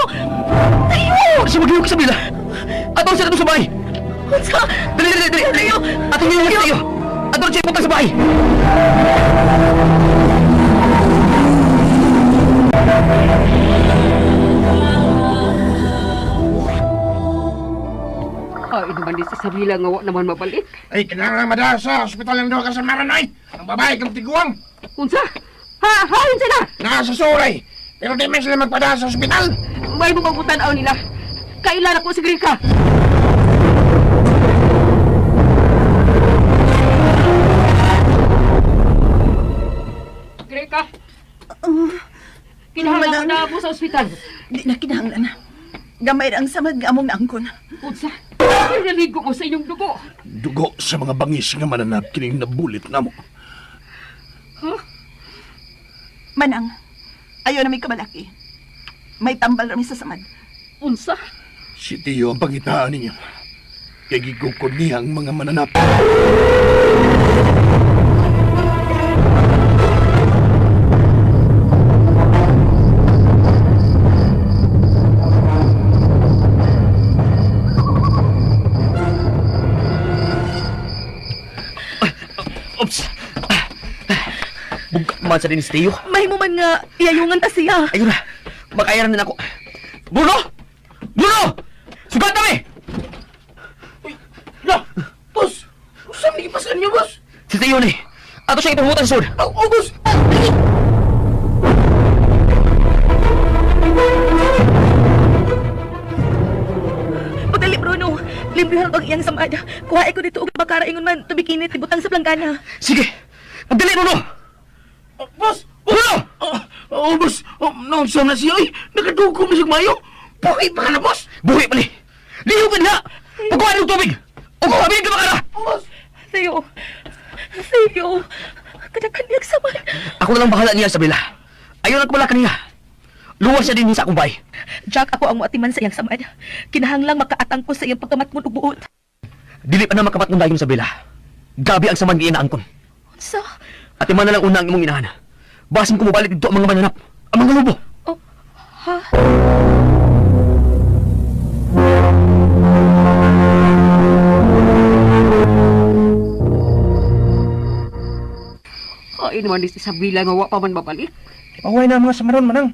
Tayo! Sa maglihok sa bila. Atong siya sa bahay. Unsa? Dali, dali, dali. Tayo! Atong nilihok tayo. Atong siya ipuntang sa bahay. Ay, naman ni si Isabela nga wa naman mabalik. Ay, kinahanglan madala sa ospital ng duha ka sa Maranoy. Ang babae kang tiguang. Unsa? Ha, hain sila! Nasa suray. Pero di man sila magpadala sa ospital. May bumagutan aw nila. Kailan ako si Grika? Grika! Kinahanglan Manang. na ako sa ospital. Di na kinahanglan na. Gamay ra ang samad nga among naangkon. Unsa? Pero naligo mo sa inyong dugo. Dugo sa mga bangis nga mananap kining nabulit namo. Manang, ayaw na may kamalaki. May tambal rami sa samad. Unsa? Si Tio ang pangitaan ninyo. Kay gigukod niya ang mga mananap. Oops. Bugkat man sa dinis Teo. Mahimo man nga iyayungan ta siya. Ayun na. Makayaran na ako. Bruno! Bruno! Sugat kami! La, boss! Saan may ipasan niyo, boss? Si Teo ni. Ato siya ipahutan sa sud. Oh, boss! Pagdali, Bruno. Limbyohan ko ang iyang samad. Kuhae ko dito og bakara ingon man tubikinit ibutang sa planggana. Sige. Pagdali, Bruno! Oh, boss! Bruno! Oh, oh, boss! Oh, naunsa na siya, oy! Nakadugo mo siya mayo! Buhi pa ka na, boss! Buhi pa ni! Lihok ka niya! Pagkuha ng tubig! O kung ka makara! Boss! Sayo. Sayo. Kadakan niyang samad. Ako na lang bahala niya, Isabela. Ayaw lang kumala kaniya. Luwas siya din sa akong bahay. Jack, ako ang muatiman sa iyang samad. Kinahanglang makaatang ko sa iyang pagkamatmon ug buot. Dili pa na makamatong dayon, Isabela. Gabi ang saman nga inaangkon. Unsa? At man na lang una ang imong inahan. Basin ko mobalik dito ang mga mananap, ang mga lobo. Oh, ha? Ay, naman ni si Isabela nga wa pa man mabalik. Paway na ang mga samaron, manang.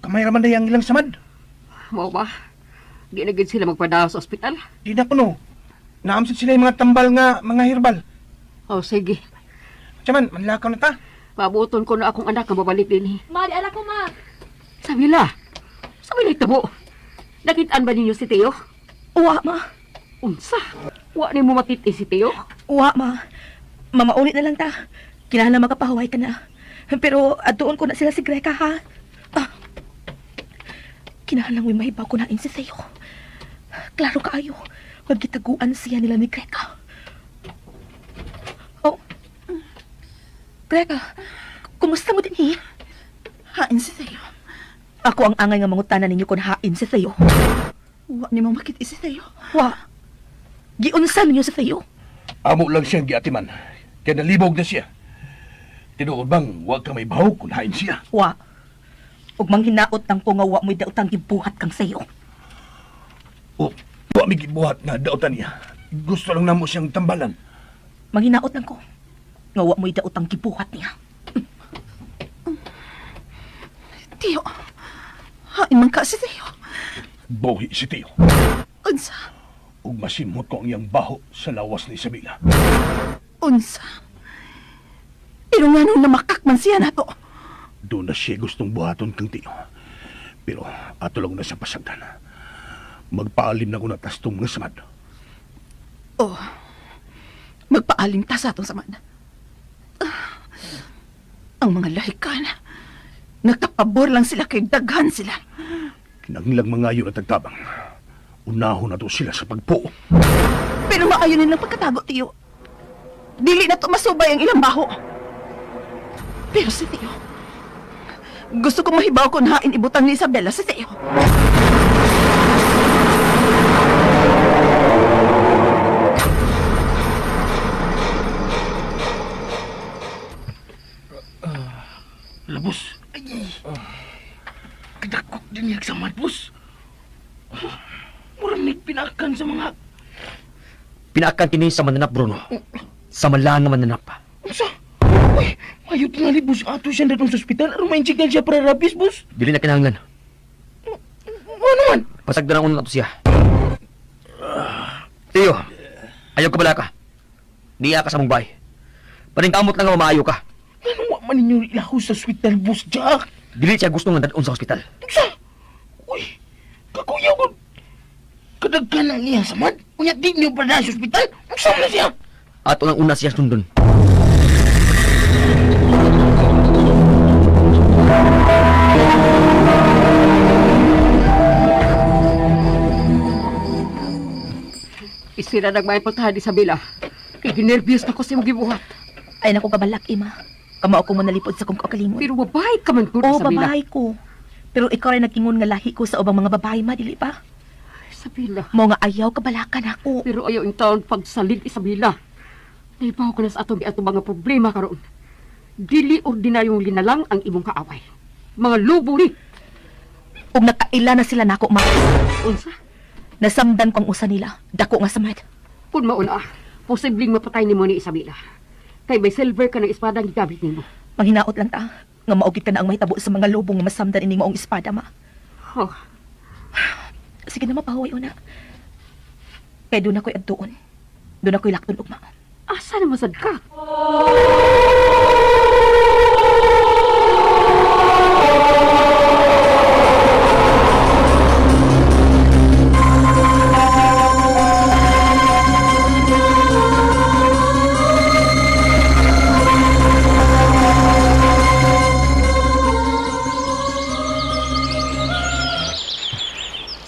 Kamay raman na ang ilang samad. Mao ba? Di na gid sila magpadala sa ospital. Di na kuno. Naamsit sila yung mga tambal nga mga herbal. Oh, sige. Tiyaman, manlakaw na ta. Pabuton ko na akong anak nga mabalik din. Ma, di ala ko, ma. Sabila! Sabila itabo! Nakitaan ba ninyo si Teo? Uwa, ma. Unsa? Wa ni mo makit si Teo? Uwa, ma. Mamaulit na lang ta. Kinahanglan makapahuway ka na. Pero adoon ko na sila si Greka, ha? Ah. Kinahanglan mo'y mahibaw ko na si Theo. Klaro kaayo. Magkitaguan siya nila ni Greka. Oh. Greka, kumusta mo din, hi? Hain si Theo. Ako ang angay nga mangutana ninyo kung hain si Theo. Wa ni mo makit si Theo. Wa. Giunsa ninyo si Theo. Amo lang siyang giatiman. Kaya nalibog na siya. Tinuod bang huwag ka may baho kung hain siya? Wa. Ug manghinaot nang ko nga wa mo'y daotang gibuhat kang sayo. O, wa may gibuhat nga daotan niya. Gusto lang namo siyang tambalan. Manghinaot lang ko nga wa mo'y daotang gibuhat niya. Tio, hain man ka si Theo. Buhi si Tio. Unsa? Ug masimhot ko ang iyang baho sa lawas ni Isabela. Unsa? Pero nga nung namakak man siya nato. Doon na siya gustong buhaton kang Tio. Pero ato lang na sa pasagdan. Magpaalim na ko na tastong nga samad. Oh, magpaalim ta sa atong saman. Ah, ang mga lahikan, nagkapabor lang sila kay daghan sila. Kinanglang mangayo na tagtabang. Unahon na to sila sa pagpuo. Pero maayo nilang pagkatago, Tiyo. Dili na to masubay ang ilang baho. Pero si Tiyo, gusto kong mahibaw kung hain ibutang ni Isabella si Tiyo. boss. Ay. Kadakok din niya samad, boss. Murang nagpinakan sa mga... Pinakan kini sa mananap, Bruno. Sa mala nga mananap. Unsa? Uy, mayo tingali, boss. Ato siya datong sa ospital. Aron ma-inject siya para rabies, boss. Dili na kinahanglan. Ano man? Pasagdan ang una nato siya. Tiyo, ayaw ka bala ka. Niya ka sa mong bay. Paningkamot lang nga maayo ka. Ano wa man ninyo ilahos sa ospital, boss Jack? Dili siya gusto nga dadon sa ospital. Unsa? Uy, kakuyaw ko. Kadagkan ang iya samad. Unya di niyo pa na sa ospital. Unsa man siya? Ato lang una siya sundon. Isira nagmay pagtahan Isabela. Kay ginerbyos na ko sa imong gibuhat. Ay nako kabalak, ima. Kamao ko mo nalipod sa kong kaugalingon. Pero babae ka man gud, Oo, Isabela. babae ko. Pero ikaw rin nag-ingon nga lahi ko sa ubang mga babae, ma, dili ba? Isabela. Mo nga ayaw kabalakan ako. Pero ayaw in taon pagsalig, Isabela. Naibaw ka na sa atong atong mga problema karon. Dili ordinaryong linalang ang imong kaaway. Mga lubo ni. Ug nakaila na sila nako, ma. Unsa? Nasamdan ko ang usa nila. Dako nga samad. Kung mauna, posibleng mapatay nimo ni Isabela. Kay may silver ka ng espadang gigamit nimo. Manghinaot lang ta. Nga maugit ka na ang mahitabo sa mga lobong nga masamdan ining maong espada, ma. Oh, Sige na, mapahuway una. Kay doon ako'y adtuon. Doon ako'y lakton ugma. Asa na masad ka?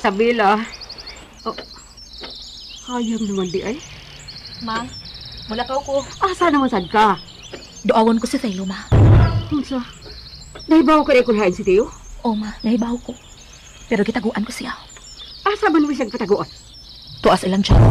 Sabila. Oh, hayam naman di ay. Ma, mula ka ko. Asa naman sad ka? Duawon ko si Thelo, ma. Unsa? Nahibaw ka rin kung hain si Teo? Oo, ma. Nahibaw ko. Pero gitaguan ko siya. Asa man mo siyang pataguan? Tuas ilang siya.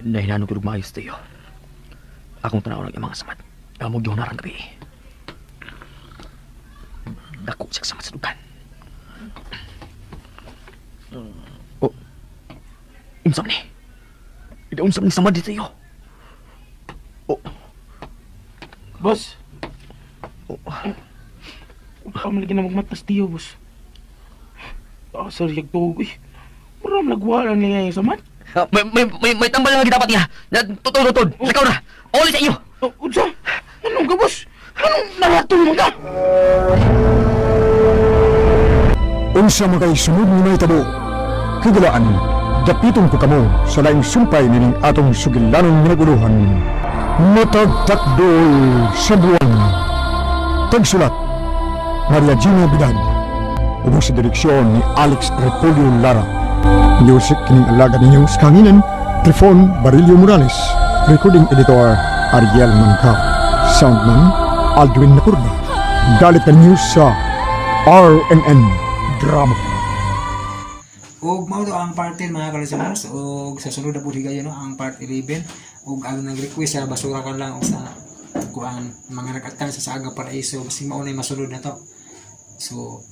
Nahinano ko maayos tayo. Akong tanaw lang yung mga samad. Amog yung narang gabi. Dako siya samad sa dugan. Oh. Unsam ni. Ida unsam ni samad dito yo. Oh. Boss. Oh. Pamali na magmatas tiyo, boss. Ah, sorry, yagtuog. Uy, maram nagwala niya yung samad. Ah, may tambal lang dapat niya. Tutod, tutod. Lakaw na. Oli sa inyo. Oh, unsa? Anong ka, boss? Anong naratol mo ka? Unsa man kay sunod nga mahitabo? Kagalaan, dapiton ko kamo sa laing sumpay nining atong sugilanon nga naguluhan. Matagtakdol sa buwan. Tagsulat, Maria Gina Bidad. Ubos sa direksyon ni Alex Repolyo Lara. Music kining alagad ninyo sa kanginan, Trifon Barillo Morales. Recording editor, Ariel Mancao. Soundman, Aldwin Napurba. Dalit na ninyo sa RMN Drama. Ug mao to ang part 10 mga ka-listeners, ug sa sunod na pud higayon no, ang part 11, ug ang nag-request sa basura ka lang og sa kuan mga nag-attend sa Saga Paraiso, basig mao nay masunod na to. So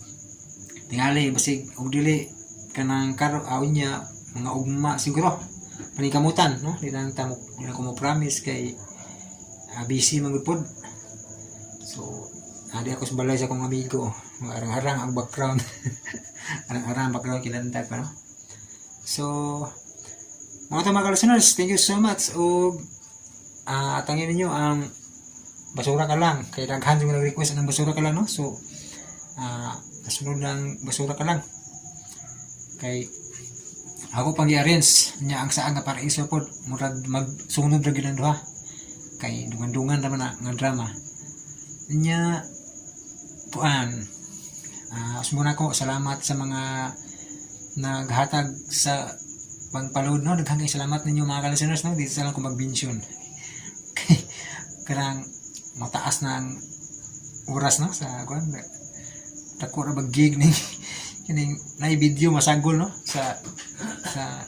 tingali basig og dili kanang karo awon niya mga ugma siguro panikamutan no, di lang ta mo di lang ko mo promise kay busy man gud pod. So adi ako sa balay sa akong amigo, mga arang-arang ang background. Arang-arang ang background kinanta pa no. So mga to mga listeners, thank you so much ug atangin ninyo ang basura ka lang kay daghan yung nag-request ng basura ka lang no. So kasunod ng basura ka lang kay ako pang gi-arrange niya ang saan nga paraiso pod, murag magsunod ra gyud ang duha kay dungan-dungan ra man na nga drama niya. Puan, muna ko salamat sa mga naghatag sa Pangpaload, no? Daghang kay salamat ninyo, mga ka-listeners, no? Dito sa lang ko mag-mention. Kay kanang mataas na ang oras, no, sa kuan, dako ra bag gig ning kining nay video masagol, no, sa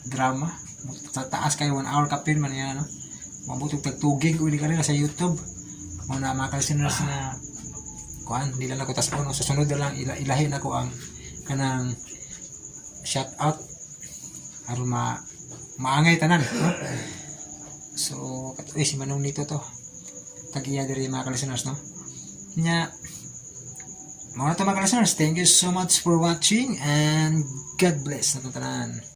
drama sa taas kay 1 hour kapin man yan, no? Mabot og tag 2 gig uli ka rin sa YouTube mo na, mga ka-listeners, na kuan, di lang ako tas no? Sa sunod na lang ilahin ako ang kanang shout out aron maangay tanan, no? So uy, si Manong nito to tag-iya diri, mga ka-listeners, no? Nya mga to, mga listeners, thank you so much for watching and God bless na tanan.